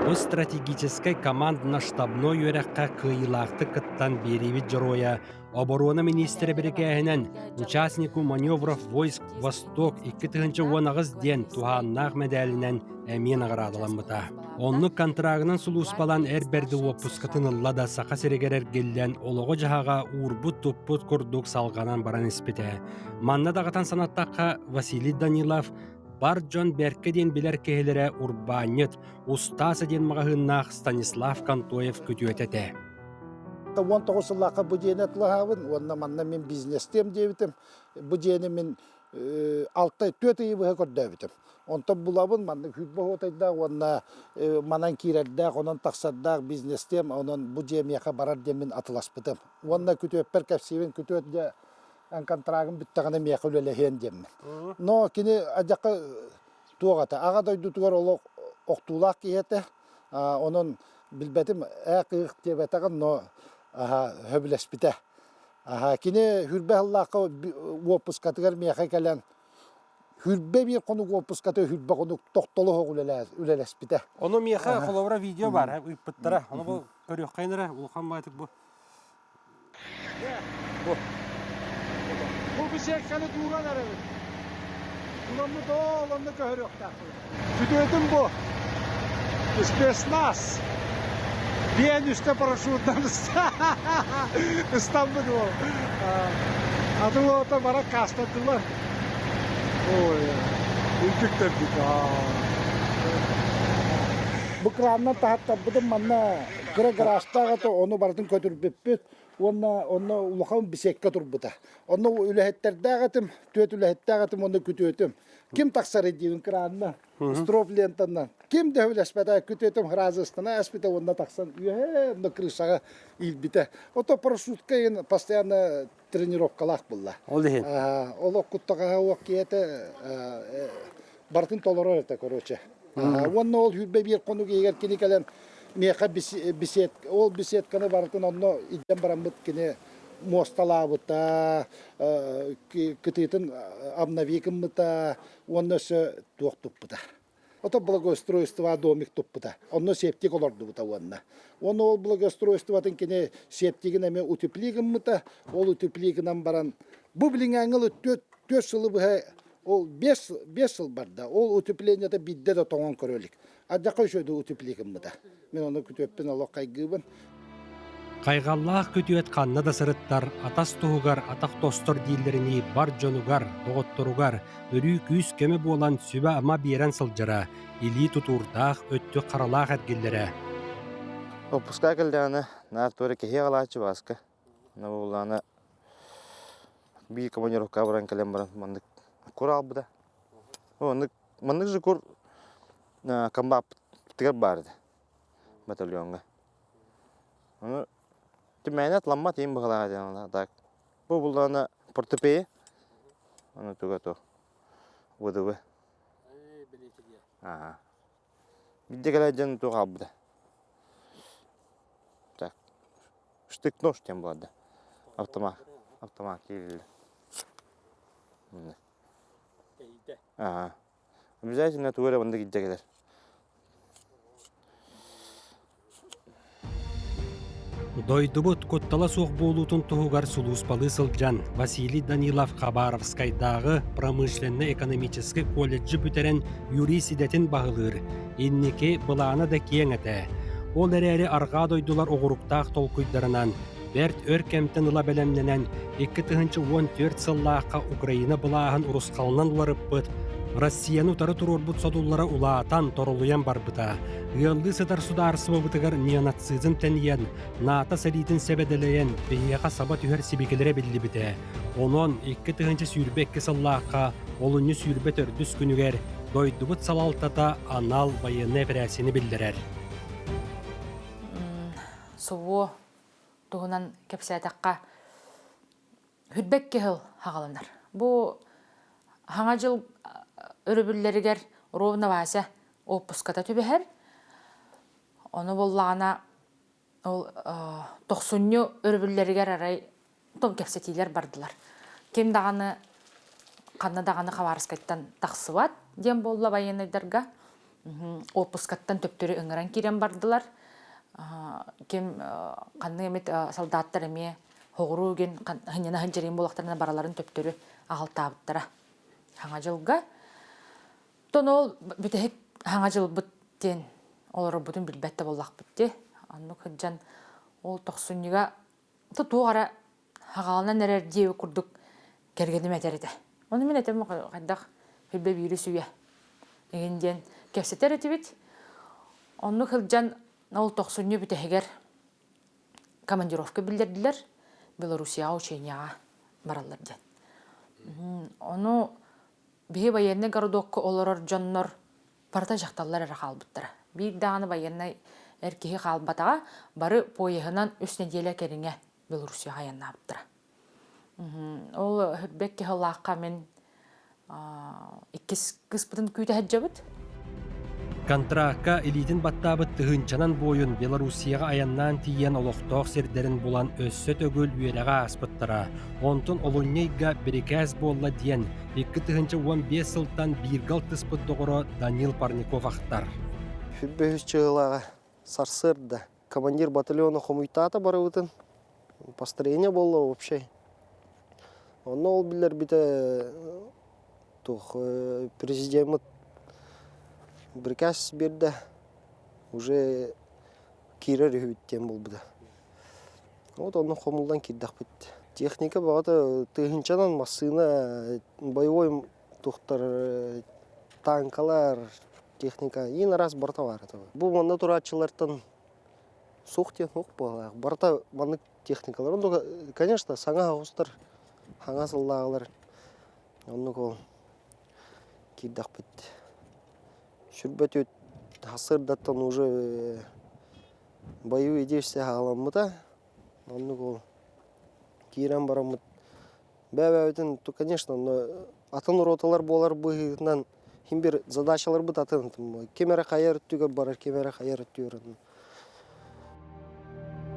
Бу стратегическай командно-штабной үөрэххэ кыайыылаахтык кыттан биэриибит дьоруойа Оборуона миниистирэ бирикээһинэн участнику маневров войск Восток 2018 диэн туһааннаах мэдээлинэн эмиэ наҕараадаламмыта. Оннук контрагынан сулууспалаан эр бэрди уоппускатын ылла да Саха сиригэр эргиллэн олоҕо-дьаһаҕа уурбут-туппут курдук салҕанан баран испитэ. Манна даҕатан санаттахха, Василий Данилов бар дьон бэркэ диэн билэр киһилэрэ урбаанньыт, Устааса диэн маҕаһыыннаах Станислав Контоев күтүөтэ этэ. 19 сыллаахха бу дьиэни атылаһаабын уонна манна мин бизнестиэм диэбитим. Бу дьиэни мин алта түөрт ыйы быһа көрдөөбүтүм. Онтон булабын маннык сүүрбэ оһуотайдаах уонна манан киирэрдээх, онон тахсардаах бизнестиэм, онон бу дьиэ миэхэ барар диэммин атыласпытым. Уонна күтүөппэр кэпсиибин, күтүөт дьэ эн контрагым бүттэҕинэ миэхэ үлэлэһиэн диэммин. Но кини адьака туох этэ, аҕа дойдутугар олох охтуулаах киһи этэ. Онон билбэтим ээ кыых диэбэтэҕим, но хөбүлэспитэ. Кини хүрбэ сыллаахха уоппускатыгар миэхэ кэлэн Хүрбэ биир хонук уоппуската хүрбэ хонук тохтоло суох үлэлэспитэ. Ону миэхэ холобура видео баар ыыппыттара. Ону бу көрүөххэйин эрэ улахан баайтык бу. Бу. Бу беседканы тууран эрэбит. Тураммыт ол онно көһөрүөхтээхпит. Күтүөтүм бу. Спецназ. Биэн үстэ парашютынан ыстаммыт уол. Атын уота бара кастаттылар. Ой, үрдүктэрбит. Бу краннан таһаттарбытын манна кыра гаражтаах этэ, ону барытын көтүрбүппүт уонна онно улахан беседка турбута. Онно үлэһиттэрдээх этим, түөрт үлэһиттээх этим уонна күтүөтүм. Ким тахсарый диибин кранна, строп лентанан. Ким да үлэспэтэ, күтүөтүм хразыстана эспитэ уонна тахсан үөһэ онно крышаҕа иилбитэ. Ото парашютка иһин постоянно тренировкалаах булла. Ол иһин. Ол оккуттаҕаһа уох киһитэ барытын толорор этэ, короче. Уонна ол хүрбэ биир хонук иһигэр кини кэлэн миэхэ бесед, ол беседканы барытын онно илдьэн бараммыт кини муосталаабыта, кытыытын обнови гыммыта уонна өссө туох туппута. Ото благоустройство домик туппута. Онно септик олордубута уонна. Уонна ол благоустройствотын кини септигин эмиэ утепли гыммыта. Ол утепли гынан баран бу билиҥээҥҥи түөрт сылы быһа ол биэс сыл барда. Ол утеплениета биирдэ да тоҥон көрө илик. Ардьакка үчүгэйдик утепли гыммыта. Мин ону күтүөппүн олох хайгыыбын. Хайҕаллаах күтүөт ханна да сырыттар, атас туһугар атах тостор дииллэринии бар дьонугар, доҕотторугар өрүү күүс-көмө буолан сүбэ-ама биэрэн сылдьара, илии тутуурдаах, өттүк харалаах эргиллэрэ. Отпуска кэллэҕинэ наар туора киһи аҕалааччы Бааска. Буоллаҕына биир командировкаҕа баран кэлэн баран маннык кур аҕалбыта. Оннук маннык же кур комбаттыгар баар этэ батальоҥҥа. Ону мээнэ атламмат иһин быһалаах этэ так. Бу буллаҕына портупея ону туга туох ВДВ. Аа. Биирдэ кэлэ дьон туох хаалбыта. Так. Штык-нож диэн буолар да. Автомат. Автомат киириллэр. Аа. Обязательно тугу эрэ маннык илдьэ кэлэр. Дойдубут куттала суох буолуутун туһугар сулууспалыы сылдьан Василий Данилов Хабаровскайдааҕы промышленнай-экономическай колледжы бүтэрэн юрист идэтин баһылыыр, инники былаана да киэҥ этэ. Ол эрээри арҕаа дойдулар оҕуруктаах толкуйдарынан Бэрт өр кэмтэн ыла бэлэмнэнэн, 2014 сыллаахха Украина былааһын урусхалынан уларыппыт, Россияны утары туруорбут содуллара улаатан, торолуйан барбыта. Ыаллыы сытар судаарыстыбабытыгар неонацизм тэнийэн, НАТО сэриитин сэбэдэлэйэн, биһиэхэ саба түһэр сибикилэрэ биллибитэ. Онон 2022 сыллаахха олунньу 24 күнүгэр дойдубут салалтата анал байыаннай эпэрээссийэни биллэрэр. Субу туһунан кэпсээтэххэ, хүрбэкки сыл хаҕаланар. Бу Хаҥа дьыл өрөбүллэригэр ровно Вася уоппуската түбэһэр. Ону буллаҕына ол тохсунньу өрөбүллэригэр арай том кэпсэтиилэр бардылар. Ким даҕаны ханна даҕаны Хабаровскайтан тахсыбат диэн буолла байыаннайдарга. Уоппускаттан төптөрү ыҥыран киирэн бардылар. Ким ханнык эмит солдаттар эмиэ хоҕуруу гин хынньана сылдьарыйын буоллахтарына бараларын төптөрү аҕалтаабыттара. Хаҥа дьылга. Тон ол бүтэһик хаҥа дьылбыт диэн олорорбутун билбэт да буоллахпыт дии. Оннук сылдьан ол тохсунньуга туох эрэ хаҕаланан эрэр диэбит курдук кэргэним этэр этэ. Ону мин этим хайдах хүлбэ биири сүүйэ игин диэн кэпсэтэр этибит. Оннук сылдьан ол тохсунньу бүтэһигэр командировка биллэрдилэр Белоруссияҕа ученияҕа бараллар диэн. Ону биһи военный городокка олорор дьоннор барыта дьахталлар эрэ хаалбыттара. Биир даҕаны военнай эр киһи хаалбатаҕа, бары поеһынан үс нэдиэлэ кэриҥэ Белоруссияҕа айаннаабыттара. Ол Хүрбэк киһилаахха мин иккис кыыспытын күүтэ сылдьабыт. Контракка илиитин баттаабыт тыһыынчанан буойун Белоруссияҕа айаннаан тиийэн олохтоох сирдэрин булан өссө төгүл үөрэҕи ааспыттара. Онтон олунньу ыйга бирикээс буолла диэн 2015 сылтан бииргэ алтыспыт доҕоро Данил Парников ахтар. Сүрбэһис чыһылааҕа сарсыарда командир батальона хомуйтаата барыбытын. Построение буолла вообще. Онно ол биллэрбитэ туох президеммит приказ биэрдэ уже киирэр үһүбүт диэн буолбута. Вот онно хомуллан киирдэхпит. Техника бөҕөтө тыһыынчанан массыына, боевой туохтар танкалар, техника иин араас барыта баар этэ. Бу манна турааччылартан суох диэн суох буолаах. Барыта маннык техникалар. Онно, конечно, саҥа оҕустар, хаҥа сыллааҕылар Оннук ол киирдэхпит. Сүрбэ сарсыардаттан уже боевые действия саҕаламмыта. Оннук ол киирэн бараммыт бэйэ-бэйэбитин, конечно, онно атын роталар буолар быһыытынан син бир задачаларбыт атын. Ким эрэ хайа өттүгэр барар, ким эрэ хайа өттүгэр.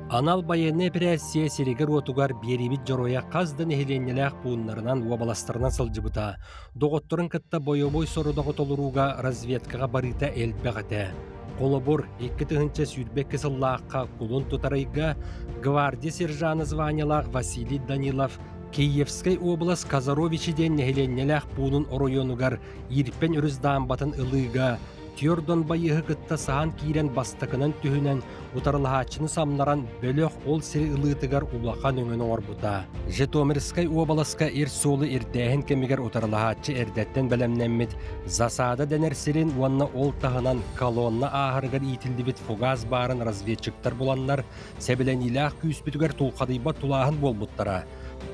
Анал байыаннай эпэрээссийэ сиригэр-уотугар биэриибит дьоруойа хас да нэһилиэнньэлээх пууннарынан, уобаластарынан сылдьыбыта. Доҕотторун кытта бойобуой сорудаҕы толорууга разведкаҕа барыыта элбэх этэ. Холобур, 2022 сыллаахха кулун тутар ыйга гвардия сержана званиелаах Василий Данилов Киевскэй уобалас Казаровичи диэн нэһилиэнньэлээх пуунун оройуонугар Ирпень өрүс даамбатын ылыыга Тёрдон байыаһы кытта саһан киирэн бастакынан түһүнэн, утарылаһааччыны самнаран бөлөх ол сири ылыытыгар улахан өҥөнү оҥорбута. Житомирскай уобаласка ир суолу ирдээһин кэмигэр утарылаһааччы эрдэттэн бэлэмнэммит засада дэнэр сирин уонна ол таһынан колонна ааһарыгар иитиллибит фугас баарын разведчиктар буланнар, сэбилэниилээх күүспүтүгэр тулхадыйбат тулааһын буолбуттара.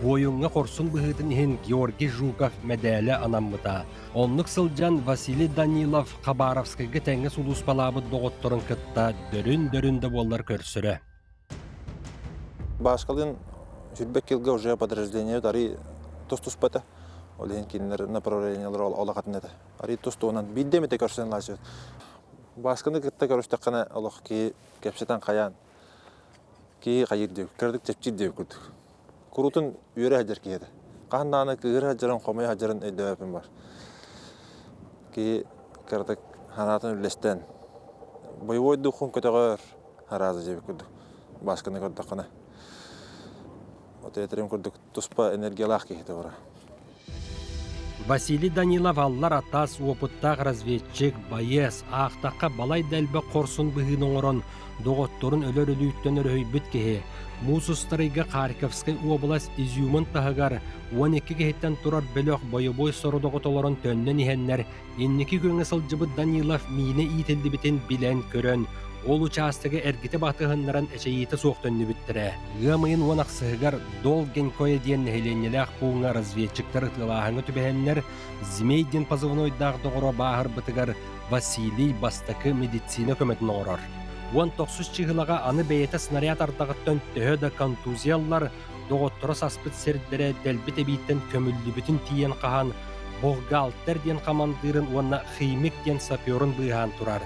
Буойуҥҥа хорсун быһыытын иһин Георгий Жуков мэдээлэ анаммыта. Оннук сылдьан Василий Данилов Хабаровскайга тэҥҥэ сулууспалаабыт доҕотторун кытта дөрүн-дөрүн да буоллар көрсөрө. Бааскалыын сүрбэк килгэ уже подразделение арый тус-туспата. Ол иһин кинилэр направлениелар олохатын этэ. Арый тус-туһунан биирдэ эмитэ көрсөн лаачыбыт. Баасканы кытта көрүстэххинэ олох киһи кэпсэтэн хайаан киһи хайыыр диэбит, кыратык чэпчиир диэбит курдук. Куруутун үөрэ сылдьар киһи этэ. Хаһан даҕаны кыыһыра сылдьарын, хомуйа сылдьарын өйдөөбөппүн бар. Киһи кыратык санаатын үллэстэн, бойобуой духун көтөҕөр арааза диэбит курдук Баасканы көрдөххүнэ. Вот этэрим курдук туспа энергиялаах киһи этэ бара. Василий Данилов аллар атас уопуттаах разведчик, байыас, аахтахха балай да элбэх хорсун быһыыны оҥорон, доҕотторун өлөр өлүүттэн өрөһүйбүт киһи. Муус устарыйга Харьковскай уобалас Изюмун таһыгар 12 киһиттэн турар бөлөх бойобуой сорудоҕу толорон төннөн иһэннэр Инники күөҥҥэ сылдьыбыт Данилов миинэ иитиллибитин билэн-көрөн, ол учаастагы эргитэ батыһыннаран эчэйиитэ суох төннүбүттэрэ. Ыам ыйын уон ахсыһыгар Долгенькое диэн нэһилиэнньэлээх пууҥҥа разведчиктар ытыалааһыҥҥа түбэһэннэр, Змей диэн позывнойдаах доҕоро бааһырбытыгар Василий бастакы медицина көмөтүн оҥорор. Уон тохсус чыһылаҕа аны бэйэтэ снаряд ардаҕыттан төһө да контузия ыллар, доҕотторо саспыт сирдэрэ дэлби тэбииттэн көмүллүбүтүн тиийэн хаһан, бухгалтер диэн хамандыырын уонна химик диэн саперун быыһаан турар.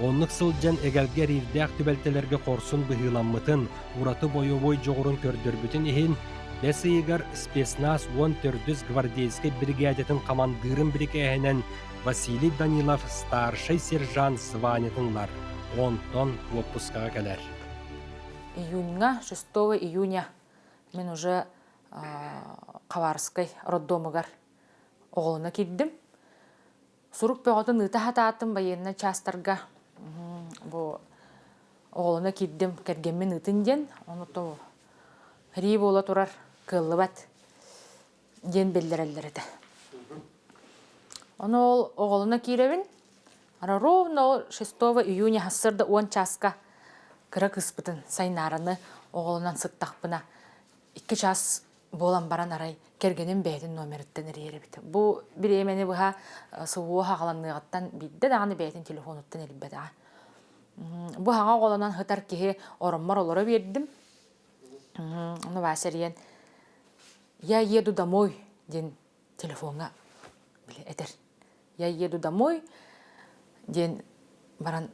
Оннук сылдьан эгэлгэ эриирдээх түбэлтэлэргэ хорсун быһыыламмытын, ураты бойобуой дьоҕурун көрдөрбүтүн иһин, бэс ыйыгар спецназ 14 гвардейскай биригээдэтин хамандыырын бирикээһинэн Василий Данилов старшай сержант званиетын ылар, онтон уоппускаҕа кэлэр. Июньҥа, 6 июня мин уже Хабаровскай роддомугар оҕолоно киирдим. Сурук бөҕөтүн ыыта сатаатым военнай чаастарга. Бу оҕолоно киирдим, кэргэммин ыытын диэн. Ону то рии буола турар, кыаллыбат диэн биллэрэллэр этэ. Ону ол оҕолоно киирэбин. Ара ровно ол 6 июня сарсыарда 10 чааска кыра кыыспытын Сайнаараны оҕолонон сыттахпына икки чаас буолан баран арай кэргэним бэйэтин номериттэн эрийэр эбит. Бу бириэмэни быһа СВО хаҕаланыаҕыттан биирдэ даҕаны бэйэтин телефонуттан эрийбэтэҕэ. Бу хаҥа оҕолонон сытар киһи ороммор олоро биэрдим. Ону Вася эрийэн «Я еду домой» диэн телефоҥҥа били этэр. «Я еду домой» диэн Баран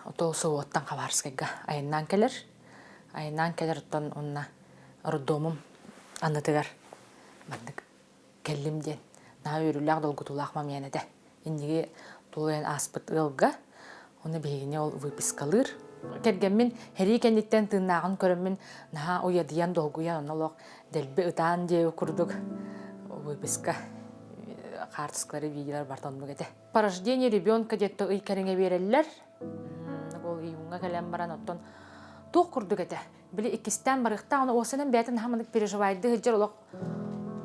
ото СВО-ттан Хабаровскайга айаннаан кэлэр. Айаннаан кэлэр оттон онно роддомум аннытыгар маннык кэллим диэн наһаа үөрүүлээх долгутуулаах момент этэ. Инниги тулуйан ааспыт ыалга оны биһигини ол выпискалыыр. Кэргэммин сэрии кэнниттэн тыыннааҕын көрөммүн наһаа уйадыйан долгуйан онно олох дэлби ытаан диэбит курдук выписка хаартыскалары видеолар барыта оннук этэ. Порождение ребенка диэттэ ый кэриҥэ биэрэллэр. Ол июҥҥа кэлэн баран оттон туох курдук этэ. Били иккистээн барыахтаах, ону уосанан бэйэтин наһаа переживайдыы сылдьар олох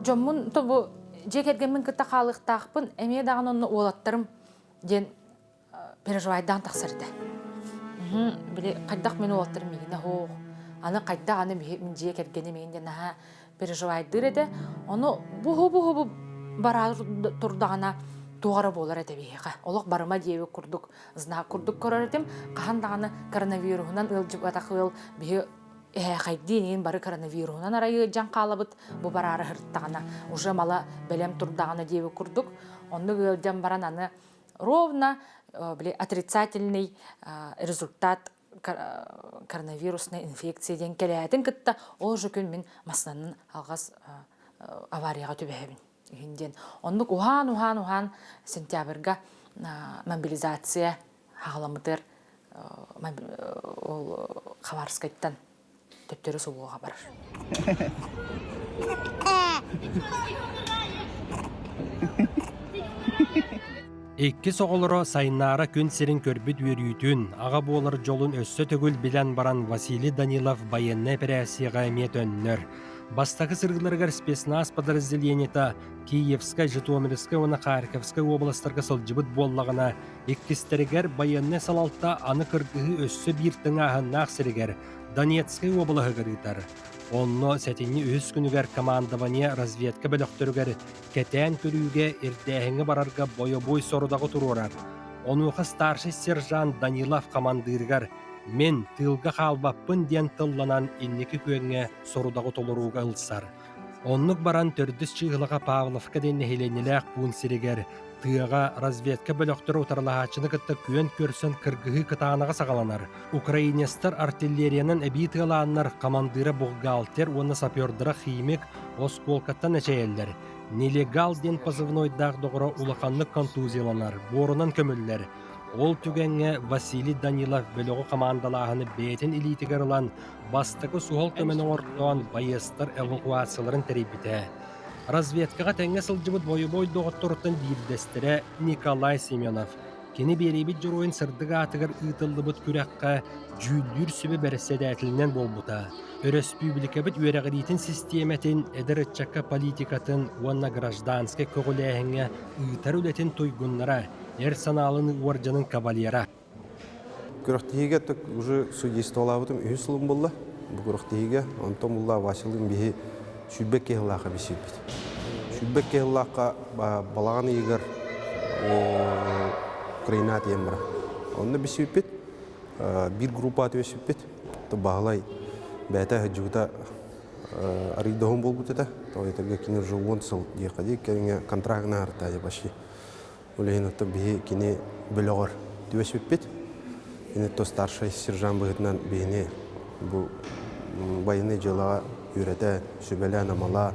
дьоммун то бу дьиэ кэргэммин кытта хаалыахтаахпын эмиэ даҕаны онно уолаттарым диэн переживайдаан тахсар этэ. Били хайдах мин уолаттарым миигинэ оһох, аны хайдах аны мин дьиэ кэргэним миигин диэн наһаа переживайдыыр этэ. Ону буһу-буһу бараа турдаҕына туох эрэ буолар этэ биһиэхэ. Олох барыма диэбит курдук знак курдук көрөр этим. Хаһан даҕаны коронавируһунан ыалдьыбатах ыал биһи эһээхэйдиин иин бары коронавируһунан арай ыалдьан хаалабыт бу бараары сырыттаҕына уже мала бэлэм турдаҕына диэбит курдук. Оннук ыалдьан баран аны ровно били отрицательный результат коронавирусная инфекция диэн кэлээтин кытта ол же күн мин массыынанан алҕас аварияҕа түбэһэбин үһүн диэн оннук уһаан уһаан уһаан сентябрьга мобилизация хаҕаламмытыгар ол Хабаровскайтан төттөрү сулууга барар. Иккис оҕолоро Сайнаара күн сирин көрбүт үөрүүтүн, аҕа буолар дьолун өссө төгүл билэн баран Василий Данилов байыаннай эпэрээссийэҕэ эмиэ төннөр. Бастакы сырыыларыгар спецназ подразделениета Киевскай, Житомирскай уонна Харьковскай уобаластарга сылдьыбыт буоллаҕына, иккистэригэр байыаннай салалта аны кыргыһыы өссө биир тыҥааһыннаах сиригэр Донецкай уобалаһыгар ыытар. Онно сэтинньи үһүс күнүгэр командование разведка бөлөхтөрүгэр кэтээн көрүүгэ ирдээһиҥҥэ барарга бойобуой сорудаҕы туруорар. Онуоха старшай сержант Данилов хамандыырыгар «Мин тыылга хаалбаппын» диэн тылланан инники күөҥҥэ сорудаҕы толорууга ылсар. Оннук баран төрдүс чыыһылаҕа Павловка диэн нэһилиэнньэлээх пуун сиригэр тыаҕа разведка бөлөхтөрө утарылаһааччыны кытта күөн көрсөн кыргыһыы кытаанаҕа саҕаланар. Украинецтар артиллериянан эбии тыалааннар хамандыыра бухгалтер уонна сапердара химик оскуолкаттан эчэйэллэр. Нелегал диэн позывнойдаах доҕоро улаханнык контузияланар, буорунан көмүллэр. Ол түгэҥҥэ Василий Данилов бөлөҕү хамаандалааһыны бэйэтин илиитигэр ылан, бастакы суһал көмөнү оҥортоон байыастар эвакуацияларын тэрийбитэ. Разведкаҕа тэҥҥэ сылдьыбыт бойобуой доҕотторуттан биирдэстэрэ Николай Семенов. Кини биэриибит дьоруойун сырдык аатыгар ыытыллыбыт күрэххэ дьүүллүүр сүбэ бэрэссэдээтэлинэн буолбута. Өрөспүүбүлүкэбит үөрэҕириитин систиэмэтин, эдэр ыччакка политикатын уонна гражданскай көҕүлээһиҥҥэ ыытар үлэтин туйгуннара, эр санаалын уордьанын кавалера. Күрэхтэһиигэ так уже судействолаабытым үһүс сылым буолла. Бу күрэхтэһиигэ онтон булла Василым биһи сүүрбэк киһилаахха бисиирбит. Сүүрбэк киһилаахха балаҕан ыйыгар Украина тиийэн барар. Онно бисииппит биир группа түбэспиппит. Баһылай бэйэтэ сылдьыбыта арый доһун буолбут этэ. Тоҕо кини уже уон сыл диэххэ дии кэриҥэ контрактына артаа почти. Ол иһин оттон биһи кини бөлөҕөр түбэспиппит. Кини то старшай сержант быһыытынан биһини бу военнай дьыалаҕа үөрэтэ, сүбэлээн амалаа,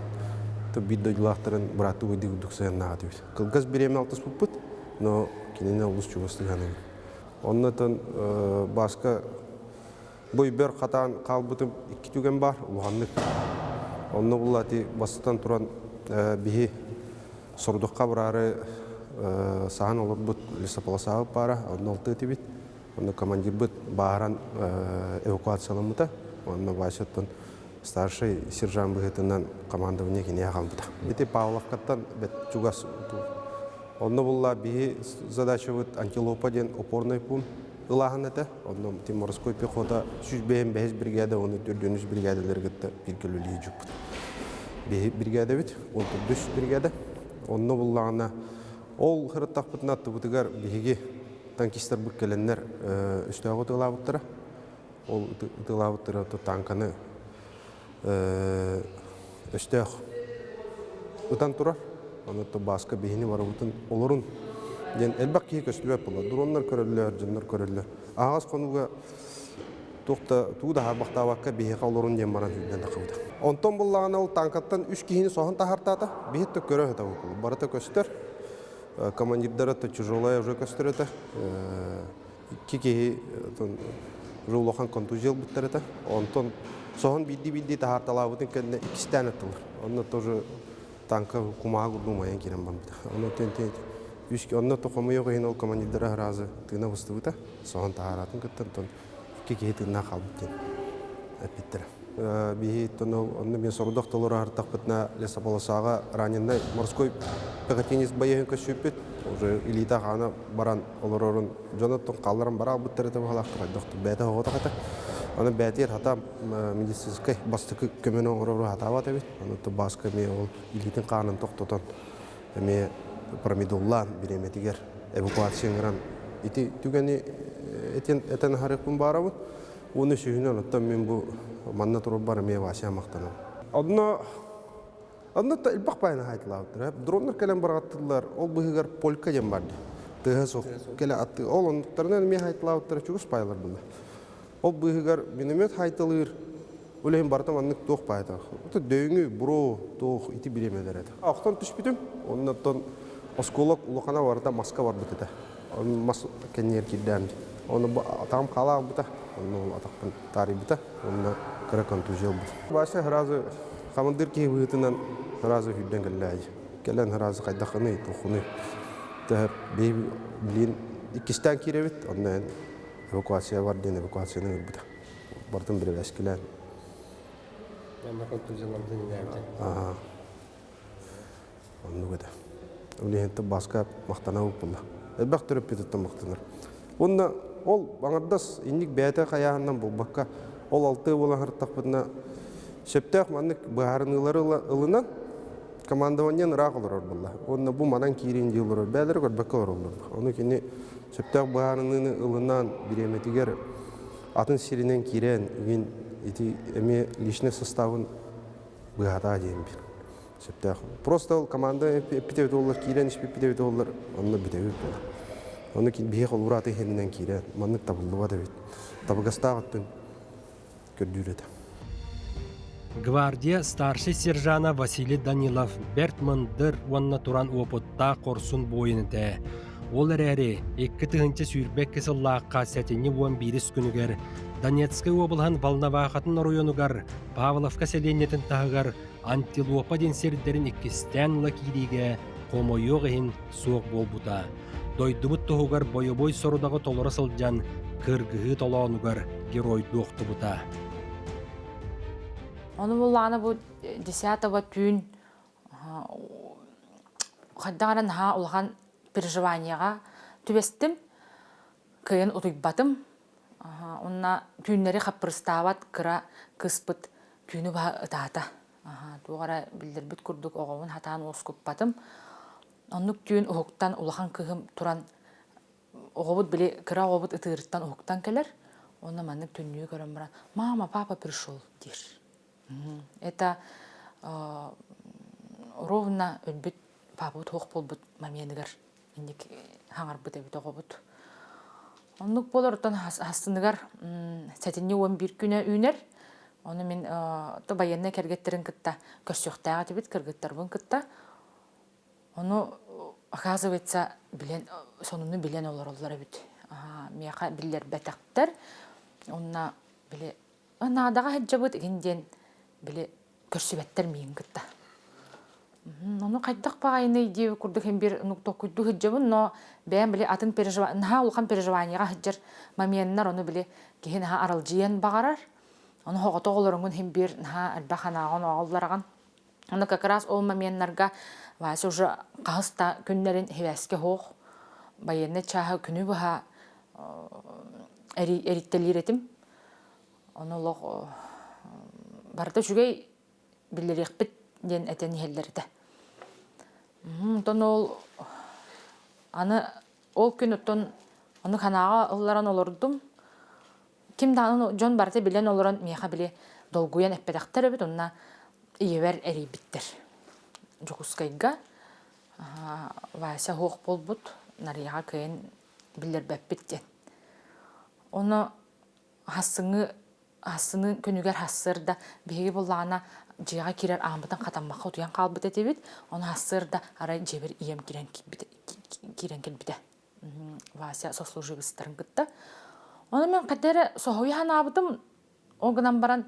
биир дойдулаахтарын бырааттыы убайдыы курдук сыһыаннаах этибит. Кылгас бириэмэ алтыспыппыт, но кинини олус чугастык саныыбын. Оннотон Бааска бу өйбөр хатаан хаалбытым икки түгэн баар улаханнык. Онно булла ити бастатан туран биһи сорудахха бараары саһан олорбут лесополосабыт баара, онно алтыы этибит. Онно командирбыт бааһыран эвакуацияламмыта. Онно Васяттан старшай сержант быһыытынан командование киниэхэ хаалбыта. Ити Павловкаттан бэт чугас. Онно булла биһи задачабыт Антилопа диэн опорный пункт ылааһын этэ. Онно морской пехота 105 бригада, оны 403 бригадалары кытта бииргэ үлэлии дьуппут. Биһи бригадэбит, 14 бригада. Онно буллаҕына ол сырыттахпытына аттыбытыгар биһиги танкистарбыт кэлэннэр өстөөҕү ытыалаабыттара. Ол ытыалаабыттара танканы өстөөх ытан турар. Онон Бааска биһини барыбытын олорун. Диэн элбэх киһи көстүбэт буолла. Дроннар көрөллөр, дьоннор көрөллөр. Аһаҕас хонууга туох да тугу да хаарбахтаабакка биһиэхэ олорун диэн баран сүүрдэн тахсыбыта. Онтон буллаҕына ол танкаттан үс киһини соһон таһаартаата. Биһи да көрө сытабыт. Барыта көстөр. Командирдара то тяжелая уже көстөр этэ. Икки киһи уже улахан контузия ылбыттар этэ. Онтон соһон биирдии-биирдии таһаарталаабытын кэннэ иккистээн ыттылар. Онно тоже танка кумааҕы курдук умайан киирэн барбыта. Онно үс онно то хомойуох иһин ол командирдара сразу тыына быстыбыта. Соһон таһаараатын кытта онтон икки киһи тыыннаах хаалбыт диэн эппиттэрэ. Биһи онно мен сорудах толору аһартахпытына лесополосаҕа раненный морской пехотинец байыһын көссүүппүт. Уже илиитэ хаана баран олорорун дьоноттон хаалларан бараабыттар этэ баһалаахтар хайдахтар бэйэтэ оҕотох этэ. Аны бэйэтигэр хата медицинскэй бастакы көмөнү оҥорору хатаабат эбит. Аны Бааска эмиэ ол илиитин хаанын тохтотон эмиэ промедоллаан бириэмэтигэр эвакуация ыҥыран ити түгэни этэн, этэн аһарыахпын баарабын. Уонна сүүһүнэн оттон мин бу манна турарбар эмиэ Вася махтанабын. Онно онно элбэх байына хаайтылаабыттар. Дроннар кэлэн барааттылар. Ол быһыгар полька диэн бар Тыаһа суох кэлэ атты. Ол оннуктарынан эмиэ хаайтылаабыттара чугас байлар була. Ол быыһыгар миномет хайталыыр, ол иһин барыта маннык туох баайта. Ото дөйүҥү, буро, туох ити бириэмэлэр этэ. Охтон түспүтүм, оннуттан осколок улахана барыта маска барбыт этэ. Мас кэннигэр киирдээн. Оны атаҕым хаалаабыта, онно ол атахпын таарыйбыта, онно кыра контузия ылбыт. Вася сразу хамандыыр киһи быһыытынан сразу сүүрдэн кэллээдьи. Кэлэн сразу хайдаххыный, туоххунуй. Төһө блин иккистээн киирэбит, онно эвакуация бар диэн эвакуацияны ылбыта. Барытын бирибээскилээн. Манна контузияламмытын инээбитэ. Оннук этэ. Ол иһин Бааска махтана буолла. Элбэх төрөппүтүттэн махтанар. Уонна ол аҥардас инник бэйэтэ хайааһынынан буолбакка, ол алтыа буолан сырыттахпытына сөптөөх маннык быһаарыныылары ылынан командованиен ыраах олорор буолла. Уонна бу манан киириин дии олорор. Бэйэлэрэ көрбөккө олороллор. Ону кини сөптөөх быһаарыныыны ылынан бириэмэтигэр атын сиринэн киирэн игин ити эмиэ личный составын быһаатаа диэн бир сөптөөх. Просто ол команда эппитэ буоллар киирэн испиппитэ эбитэ буоллар онно бүтэбит буолар. Ону биһиэх олурааты иһинэн киирэн маннык табыллыбат эбит. Табыгастаах өттүн көрдүүр этэ. Гвардия старшай сержана Василий Данилов бэрт мындыр уонна туран уопуттаах хорсун буойун этэ. Ол эрээри 2022 сыллаахха сэтинньи 11 күнүгэр Донецкай уобалаһын Волновахатын оройуонугар Павловка сэлиэнньэтин таһыгар Антилопа диэн сирдэрин иккистээн ыла киириигэ хомойуох иһин суох буолбута. Дойдубут туһугар бойобуой сорудаҕы толоро сылдьан кыргыһыы толоонугар геройдуохтубута. Ону буллаҕына бу десятого түүн хайдах эрэ наһаа улахан переживанияҕа түбэстим. Кыайан утуйбатым. Онно түүннэри хаппырыстаабат кыра кыыспыт түүнү баһа ытаата. Туох эрэ биллэрбит курдук оҕобун хатаан уоскуппатым. Оннук түүн уһуктан улахан кыыһым туран оҕобут били кыра оҕобут ытыырыттан уһуктан кэлэр. Онно маннык түннүгү көрөн баран «Мама, папа пришел» диир. Это ровно өлбүт папабыт суох буолбут моменыгар инник хаҥарбыт эбит оҕобут. Оннук буолар оттон хастыныгар сэтинньи 11 күнэ үүнэр. Ону мин то байыаннай кэргэттэрин кытта көрсүөхтээх этибит кыргыттарбын кытта. Ону, оказывается, билэн, сонуну билэн олороллор эбит. Миэхэ биллэрбэтэхтэр. Онно били наадаҕа сылдьабыт игин диэн били көрсүбэттэр миигин кытта. Ону хайдах баҕайыный диэбит курдук иһин биир толкуйдуу сылдьабын, но бэйэм били атын переживание, наһаа улахан переживаниеҕа сылдьар моменнар, ону били киһи наһаа аралдьыйан баҕарар. Ону соҕотох олороҥҥун иһин биир наһаа элбэх санааҕын оҕоллораҕын. Ону как раз ол моменнарга Вася уже хаһыс да күннэрин сибээскэ суох военнай чааһы күнү быһа эриттэлиир этим. Ону олох барыта үчүгэй биллэриэхпит диэн этэн иһэллэр этэ. Онтон ол аны ол күн оттон ону санааҕа ылларан олордум. Ким даҕаны дьон барыта билэн олорон миэхэ били долгуйан эппэтэхтэр эбит уонна ийэбэр эрийбиттэр. Дьокуускайга Вася суох буолбут. Нарыйаҕа кыайан биллэрбэппит диэн. Ону хассыҥҥы хассыны күнүгэр хассыарда биһиги буллаҕына дьиэҕэ киирэр ааммытын хатаммакка утуйан хаалбыт этибит. Ону хассыарда арай дьиэбэр ийэм киирэн киирэн кэлбитэ. Вася сослуживецтарын кытта. Ону мен хайда эрэ соһуйа санаабытым, ол гынан баран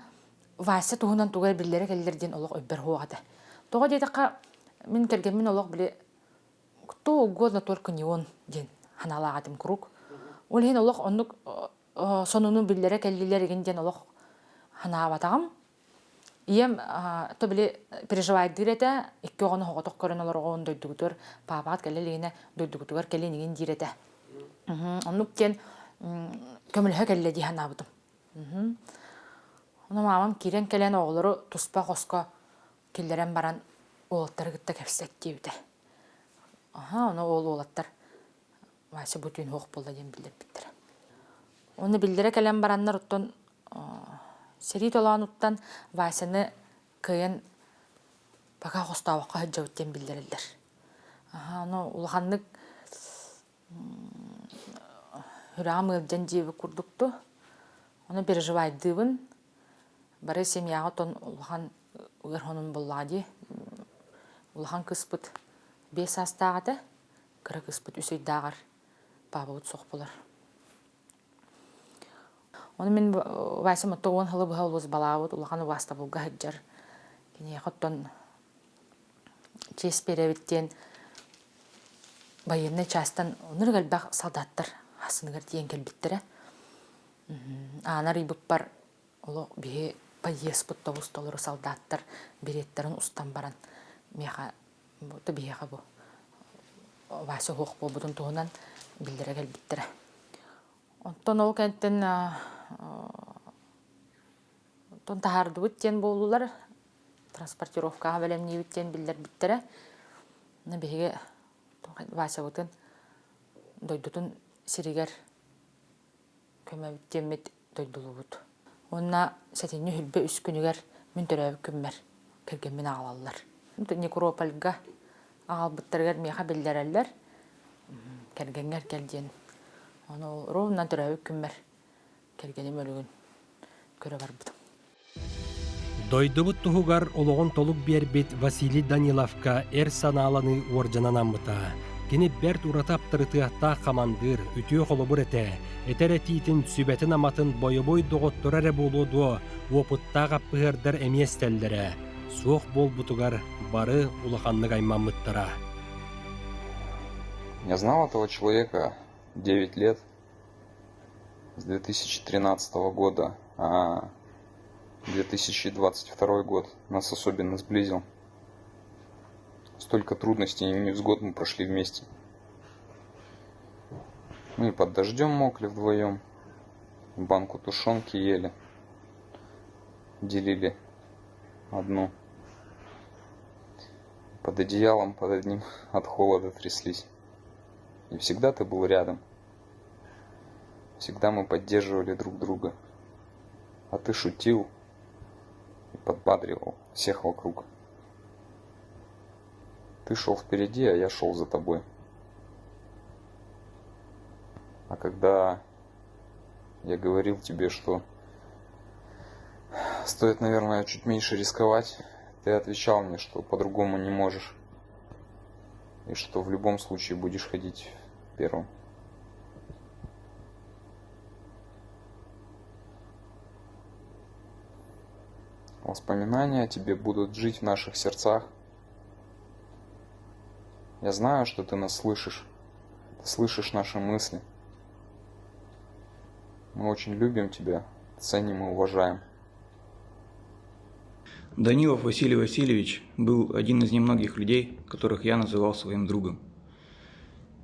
Вася туһунан тугу эрэ биллэрэ кэллэр диэн олох өйбөр суох этэ. Тоҕо диэтэххэ, мин кэргэммин олох били кто угодно, только не он диэн санаалаах этим куруук. Ол иһин олох оннук сонуну биллэрэ кэллилэр игин диэн олох санаабатаҕым. Ийэм то били переживайдыыр этэ, икки оҕону соҕотох көрөн олороҕун дойдугутугар паапаҕыт кэлэ илигинэ дойдугутугар кэлин игин диир этэ. Оннук диэн көмөлөһө кэллэ дии санаабытым. Ону маамам киирэн кэлэн оҕолору туспа хоско киллэрэн баран уолаттары кытта кэпсэт диэбитэ. Аха, ону ол уолаттар Вася бу түүн суох буолла диэн биллэрбиттэрэ. Ону биллэрэ кэлэн бараннар оттон сэрии толоонуттан Васяны кыайан пока хостообокко сылдьабыт диэн биллэрэллэр. Аха, ону улаханнык сүрэҕим ыалдьан диэбит курдукту. Ону переживайдыыбын. Бары семьяҕа оттон улахан ыар хонун буоллаҕа дии. Улахан кыыспыт 5 саастаах этэ. Кыра кыыспыт үс ыйдааҕар паапабыт суох буолар. Ону мин Васям отто 10 сылы быһа улуус-балаабыт улахан убаастабылга сылдьар. Киниэхэ оттон чиэс биэрэбит диэн байыаннай чаастан оннук элбэх солдаттар хассыныгар тиийэн кэлбиттэрэ. Аана арыйбыппар олох биһи подъезпыт тобус толору солдаттар береттарын устан баран миэхэ биһиэхэ бу Вася суох буолбутун туһунан биллэрэ кэлбиттэрэ. Онтон ол кэнниттэн оттон таһаардыбыт диэн буоллулар, транспортировкаҕа бэлэмниибит диэн биллэрбиттэрэ. Биһиги Васябытын дойдутун сиригэр көмөбүт диэммит дойдулуубут. Уонна сэтинньи 23 күнүгэр мин төрөөбүт күммэр кэргэммин аҕалаллар. Некропольга аҕалбыттарыгар миэхэ биллэрэллэр кэргэҥҥэр кэл диэн. Ону ровно төрөөбүт күммэр кэргэним өлүгүн көрө барбытым. Дойдубут туһугар олоҕун толук биэрбит Василий Даниловка эр санааланыы уордьана анаммыта. Кини бэрт ураты аптарытыахтаах хамандыыр, үтүө холобур этэ. Этэр этиитин, сүбэтин-аматын бойобуой доҕотторо эрэ буолуо дуо, уопуттаах аппыһыардар эмиэ истэллэрэ. Суох буолбутугар бары улаханнык аймаммыттара. Я знал этого человека 9 лет. С 2013 года, а 2022 год нас особенно сблизил. Столько трудностей и невзгод мы прошли вместе. Мы и под дождем мокли вдвоем, банку тушенки ели, делили одну. Под одеялом, под одним от холода тряслись. И всегда ты был рядом. Всегда мы поддерживали друг друга. А ты шутил и подбадривал всех вокруг. Ты шел впереди, а я шел за тобой. А когда я говорил тебе, что стоит, наверное, чуть меньше рисковать, ты отвечал мне, что по-другому не можешь. И что в любом случае будешь ходить первым. Воспоминания о тебе будут жить в наших сердцах. Я знаю, что ты нас слышишь. Ты слышишь наши мысли. Мы очень любим тебя, ценим и уважаем. Данилов Василий Васильевич был один из немногих людей, которых я называл своим другом.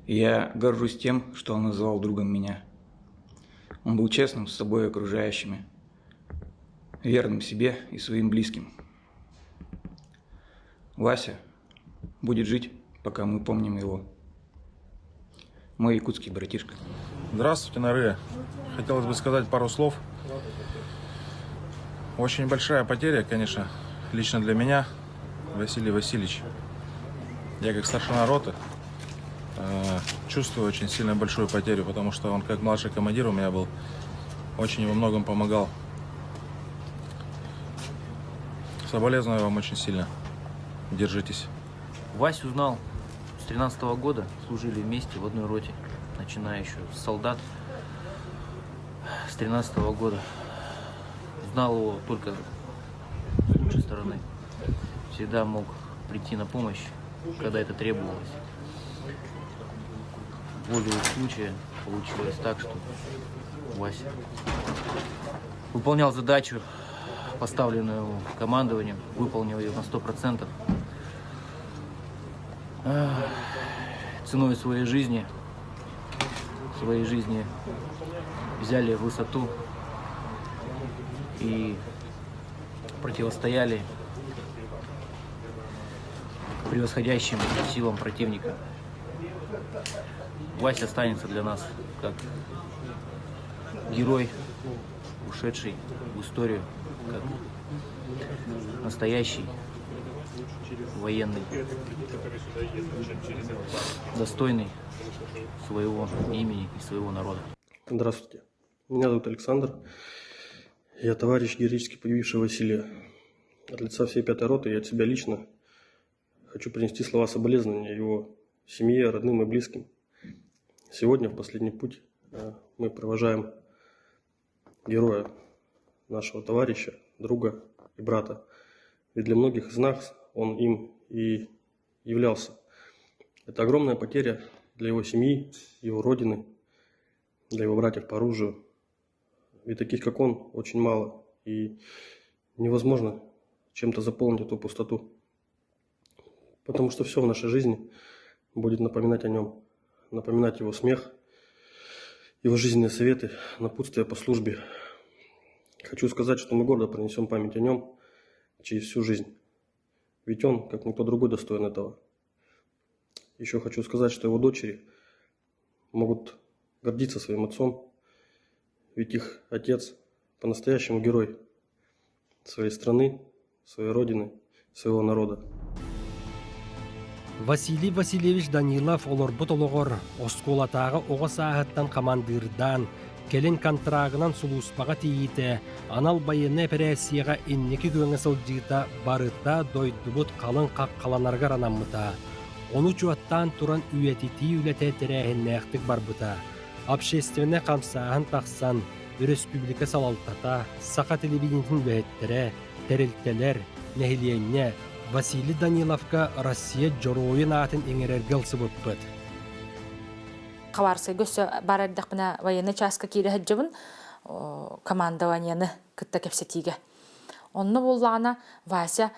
Я горжусь тем, что он называл другом меня. Он был честным с собой и окружающими, верным себе и своим близким. Вася будет жить, пока мы помним его. Мой якутский братишка. Здравствуйте, Нарыя. Хотелось бы сказать пару слов. Очень большая потеря, конечно, лично для меня, Василий Васильевич. Я как старшина роты Чувствую очень сильно большую потерю, потому что он как младший командир у меня был, очень во многом помогал. Соболезную вам очень сильно. Держитесь. Васю узнал с 13 -го года, служили вместе в одной роте, начиная еще с солдат с 13 -го года. Знал его только с лучшей стороны. Всегда мог прийти на помощь, когда это требовалось. Волею случая получилось так, что Вася выполнял задачу, поставленную командованием, выполнил ее на 100%. Ценой своей жизни, своей жизни взяли высоту и противостояли превосходящим силам противника. Вася останется для нас как герой, ушедший в историю, как настоящий военный, достойный своего имени и своего народа. Здравствуйте. Меня зовут Александр. Я товарищ героически погибшего Василия. От лица всей пятой роты и от себя лично хочу принести слова соболезнования его семье, родным и близким. Сегодня, в последний путь, мы провожаем героя, нашего товарища, друга и брата. Ведь для многих из нас он им и являлся. Это огромная потеря для его семьи, его родины, для его братьев по оружию. Ведь таких, как он, очень мало. И невозможно чем-то заполнить эту пустоту. Потому что все в нашей жизни будет напоминать о нем, напоминать его смех, его жизненные советы, напутствия по службе. Хочу сказать, что мы гордо пронесем память о нем через всю жизнь. Ведь он, как никто другой, достоин этого. Еще хочу сказать, что его дочери могут гордиться своим отцом, ведь их отец по-настоящему герой своей страны, своей родины, своего народа. Василий Васильевич Данилов олорбут олоҕор оскуолатааҕы оҕо сааһыттан хамандыырдаан, кэлин контрагынан сулууспаҕа тиийиитэ, анал байыаннай эпэрээссийэҕэ инники күөҥҥэ сылдьыыта барыта дойдубут халыҥ хаххаланарыгар анаммыта. Ону учуоттаан туран үйэтитии үлэтэ тэрээһиннээхтик барбыта. Общественнай хамсааһын тахсан, өрөспүүбүлүкэ салалтата, саха телевидениетин үлэһиттэрэ, тэрилтэлэр, нэһилиэнньэ Василий Даниловка Россия Дьоруойун аатын иҥэрэргэ ылсыбыппыт. Хабарскайга өссө бар эрдэхпинэ военный чааска киирэ сылдьабын командованиены кытта кэпсэтиигэ. Онно буоллаҕына Вася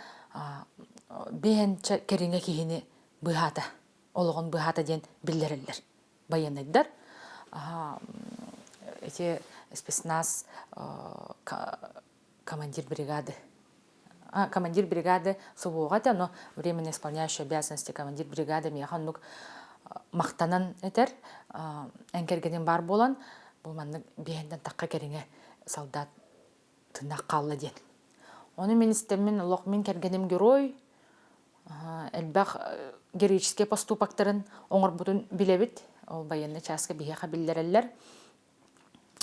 биһэнчэ кэриҥэ киһини быһаата, олоҕун быһаата диэн биллэрэллэр байыаннайдар. Эти спецназ командир бригады командир бригады суһуоҕа этэ, но временно исполняющий обязанности командир бригады миэхэ оннук махтанан этэр эн кэргэним баар буолан бу маннык биһэнтэн тахха кэриҥэ солдат тыыннаах хаалла диэн. Ону мин истэммин олох мин кэргэним герой элбэх героический поступоктарын оҥорбутун билэбит. Ол военный чааска биһиэхэ биллэрэллэр.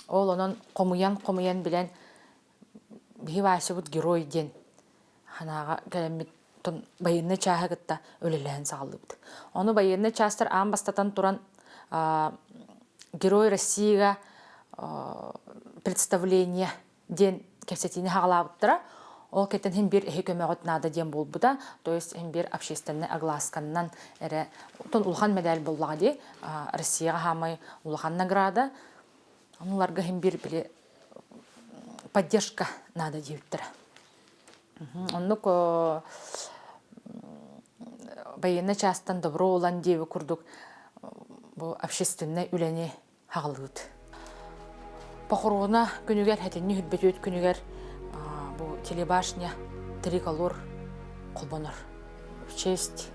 Ол онон хомуйан-хомуйан билэн биһи Васябыт герой диэн санааҕа кэлэммит байыаннай чааһы кытта үлэлэһэн саҕалыыбыт. Ону байыаннай чаастар аан бастатан туран Герой Россияга представление диэн кэпсэтиини хаҕалаабыттара. Ол кэнниттэн иһин биир эһи көмөҕүт наада диэн буолбута. То есть иһин биир общественнай огласканнан эрэ оттон улахан мэдэл буоллаҕа дии. Россияҕа хаамай улахан награда. Онуларга иһин биир били поддержка наада диэбиттэрэ. Оннук военный частан добро улан диэби курдук бу общественнай үлэни хаҕылыыт. Похоруона күнүгэр, хэтинни хүрбэтүөт күнүгэр бу телебашня триколор холбонор. В честь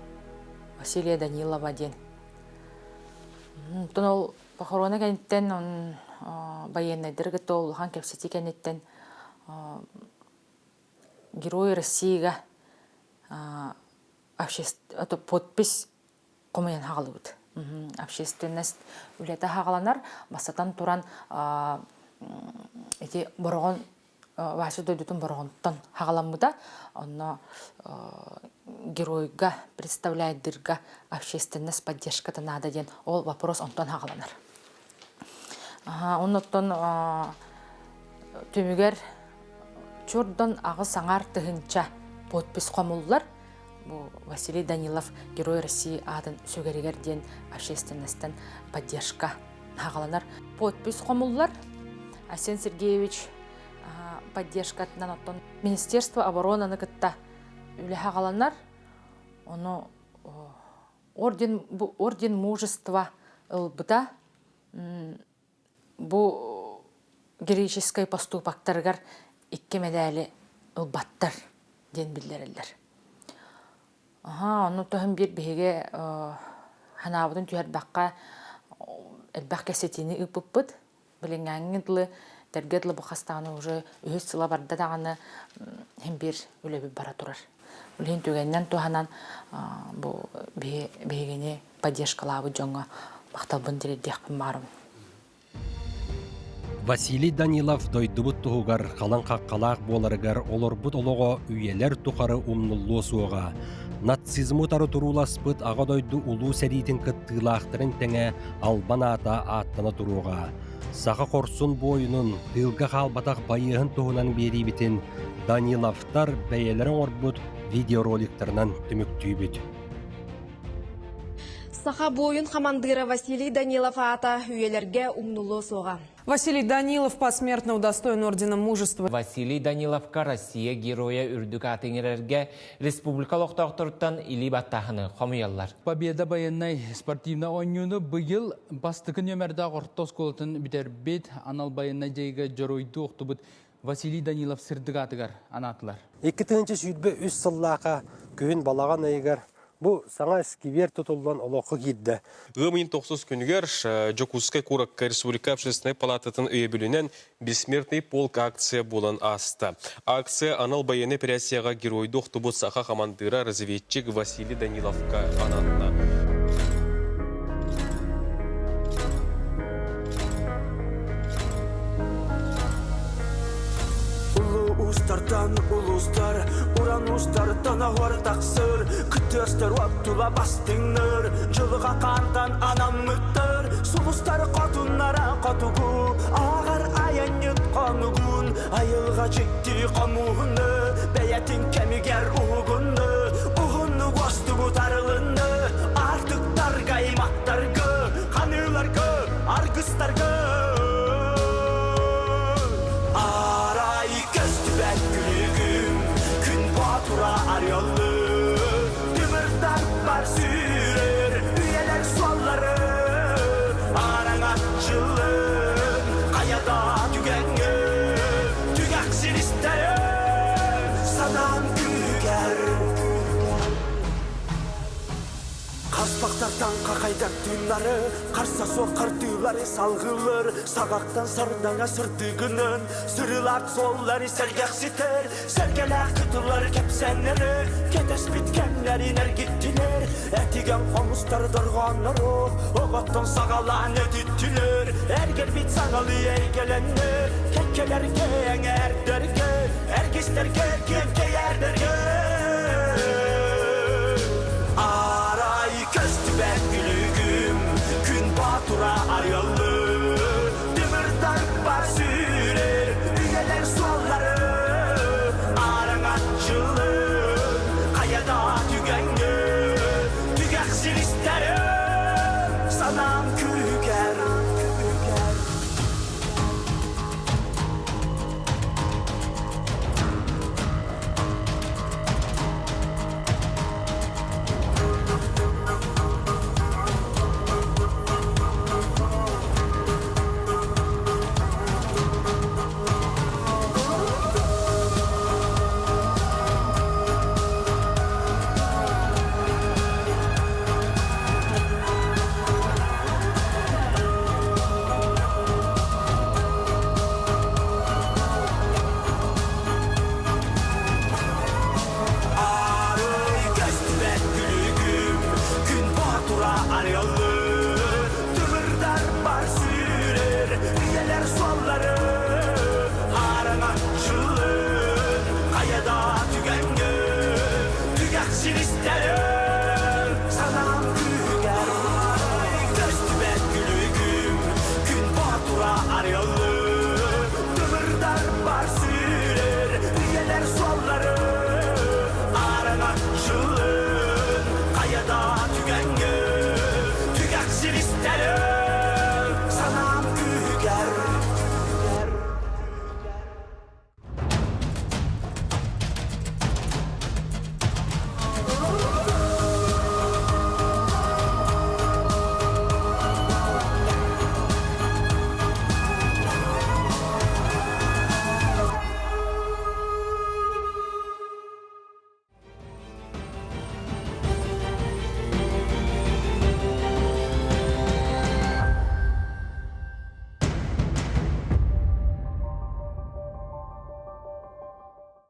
Василия Данилова диэн. Онтон ол похоруона кэнниттэн байыаннайдары кытта улахан кэпсэтии кэнниттэн Герой Россияга подпись хомуйан хаҕалыбыт. Общественность үлэтэ хаҕаланар. Бастатан туран ити Бороҕон Вася дойдутун Бороҕонтон хаҕаламмыта. Онно геройга представляйдырга общественность поддержката наада диэн ол вопрос онтон хаҕаланар. Оннуттан түмүгэр чурдан аҕыс аҥаар тыһыынча подпись хомуллар. Бу Василий Данилов Герой России аатын сүгэригэр диэн общественностан поддержка хаҕаланар. Подпись хомуллар. Айсен Сергеевич поддержкатынан оттон Министерство оборонаны кытта үлэ хаҕаланар. Ону орден, бу орден мужества ылбыта. Бу героическай поступактарыгар икки мэдээли ылбаттар диэн биллэрэллэр. Аха, ону тоһун биир биһиги ханаабытын түһэрбэххэ элбэх кэсэтиини ыыппыппыт. Билиҥҥээҥҥи дылы тэргэ дылы бу хастааны уже үһүс сыла барда даҕаны иһин биир үлэбит бара турар. Билигин түгэнинэн туһанан бу биһигини поддержкалаабыт дьоҥҥо махталбын тириэрдиэхпин баарым. Василий Данилов дойдубут туһугар халыҥ хаххалаах буоларыгар олорбут олоҕо үйэлэр тухары умнуллуо суоҕа. Нацизмы утары турууласпыт Аҕа дойду Улуу сэриитин кыттыылаахтарын тэҥэ албан аата ааттана туруоҕа. Саха хорсун буойунун, тыылга хаалбатах байыаһын туһунан биэриибитин Даниловтар бэйэлэрэ оҥорбут видеороликтарынан түмүктүүбүт. Саха буойун хамандыыра Василий Данилов аата үйэлэргэ умнулуо суоҕа. Василий Данилов посмертно удостоен орденом мужества. Василий Даниловка Россия геройа үрдүк ааты иҥэрэргэ республика олохтоохторуттан илии баттааһыны хомуйаллар. Победа байыаннай спортивнай оонньууну быйыл бастакы нүөмэрдээх орто оскуолатын бүтэрбит анал байыаннай дьайыыга дьоруойдуу охтубут Василий Данилов сырдык аатыгар анаатылар. 2023 сыллааха күһүн балаҕан ыйыгар бу саҥа сквер тутуллан олоххо киирдэ. Ыам ыйын тохсус күнүгэр Дьокуускай куоракка Республика общественнай палататын өйөбүлүнэн «Бессмертный полк» акция буолан ааста. Акция анал байыаннай операцияҕа геройдуу охтубут саха хамандыыра разведчик Василий Даниловка ананна. Улуустартан улуустар, уран уустартан оһуор тахсыр, кытыастар уоттула бастыҥныр, дьылҕа хаантан анаммыттар, сулустар хотуннара хотугу, ааҕар айанньыт хонугун, айылҕа дьикти хомуһуну, бэйэтин кэмигэр уһугунну, уһуннук уостубут арылынны, аартыктарга аймактарга, ханыыларга, аргыстарга. Арай көстүбэт күлүгүм, күн боотура арыаллы, тымырдар бар сүүрэр, үйэлэр суоллары, араҥаччылын, хайада түгэҥҥэ, түгэх силистэрэ, санаан күүгэр. Хаспахтартан хахайдар тыыннары, Харса суох хардыылары салгылыр, Саҕахтан сардаҥа сырдыгынан, Сырылаах суоллары сэргэхситэр, Сэргэлээх кытыллары кэпсэннэри, Кэтэспит кэмнэрин эргиттилэр, Этигэн хомустары дорҕооннору, Оҕоттон саҕалаан этиттилэр, Эргэрбит саҥалыы эйгэлэннэ, Кэккэлэргэ, эҥээрдэргэ, Эргистэргэ, киэҥкэйээрдэргэ. Арай көстүбэт күлүгүм, күн боотура арыаллыы, Тымырдар бар сүүрэр, үйэлэр суоллары, Араҥаччылыы, хайада түгэҥҥэ, түгэх силистэри, санаам күүгэр. силистэрим.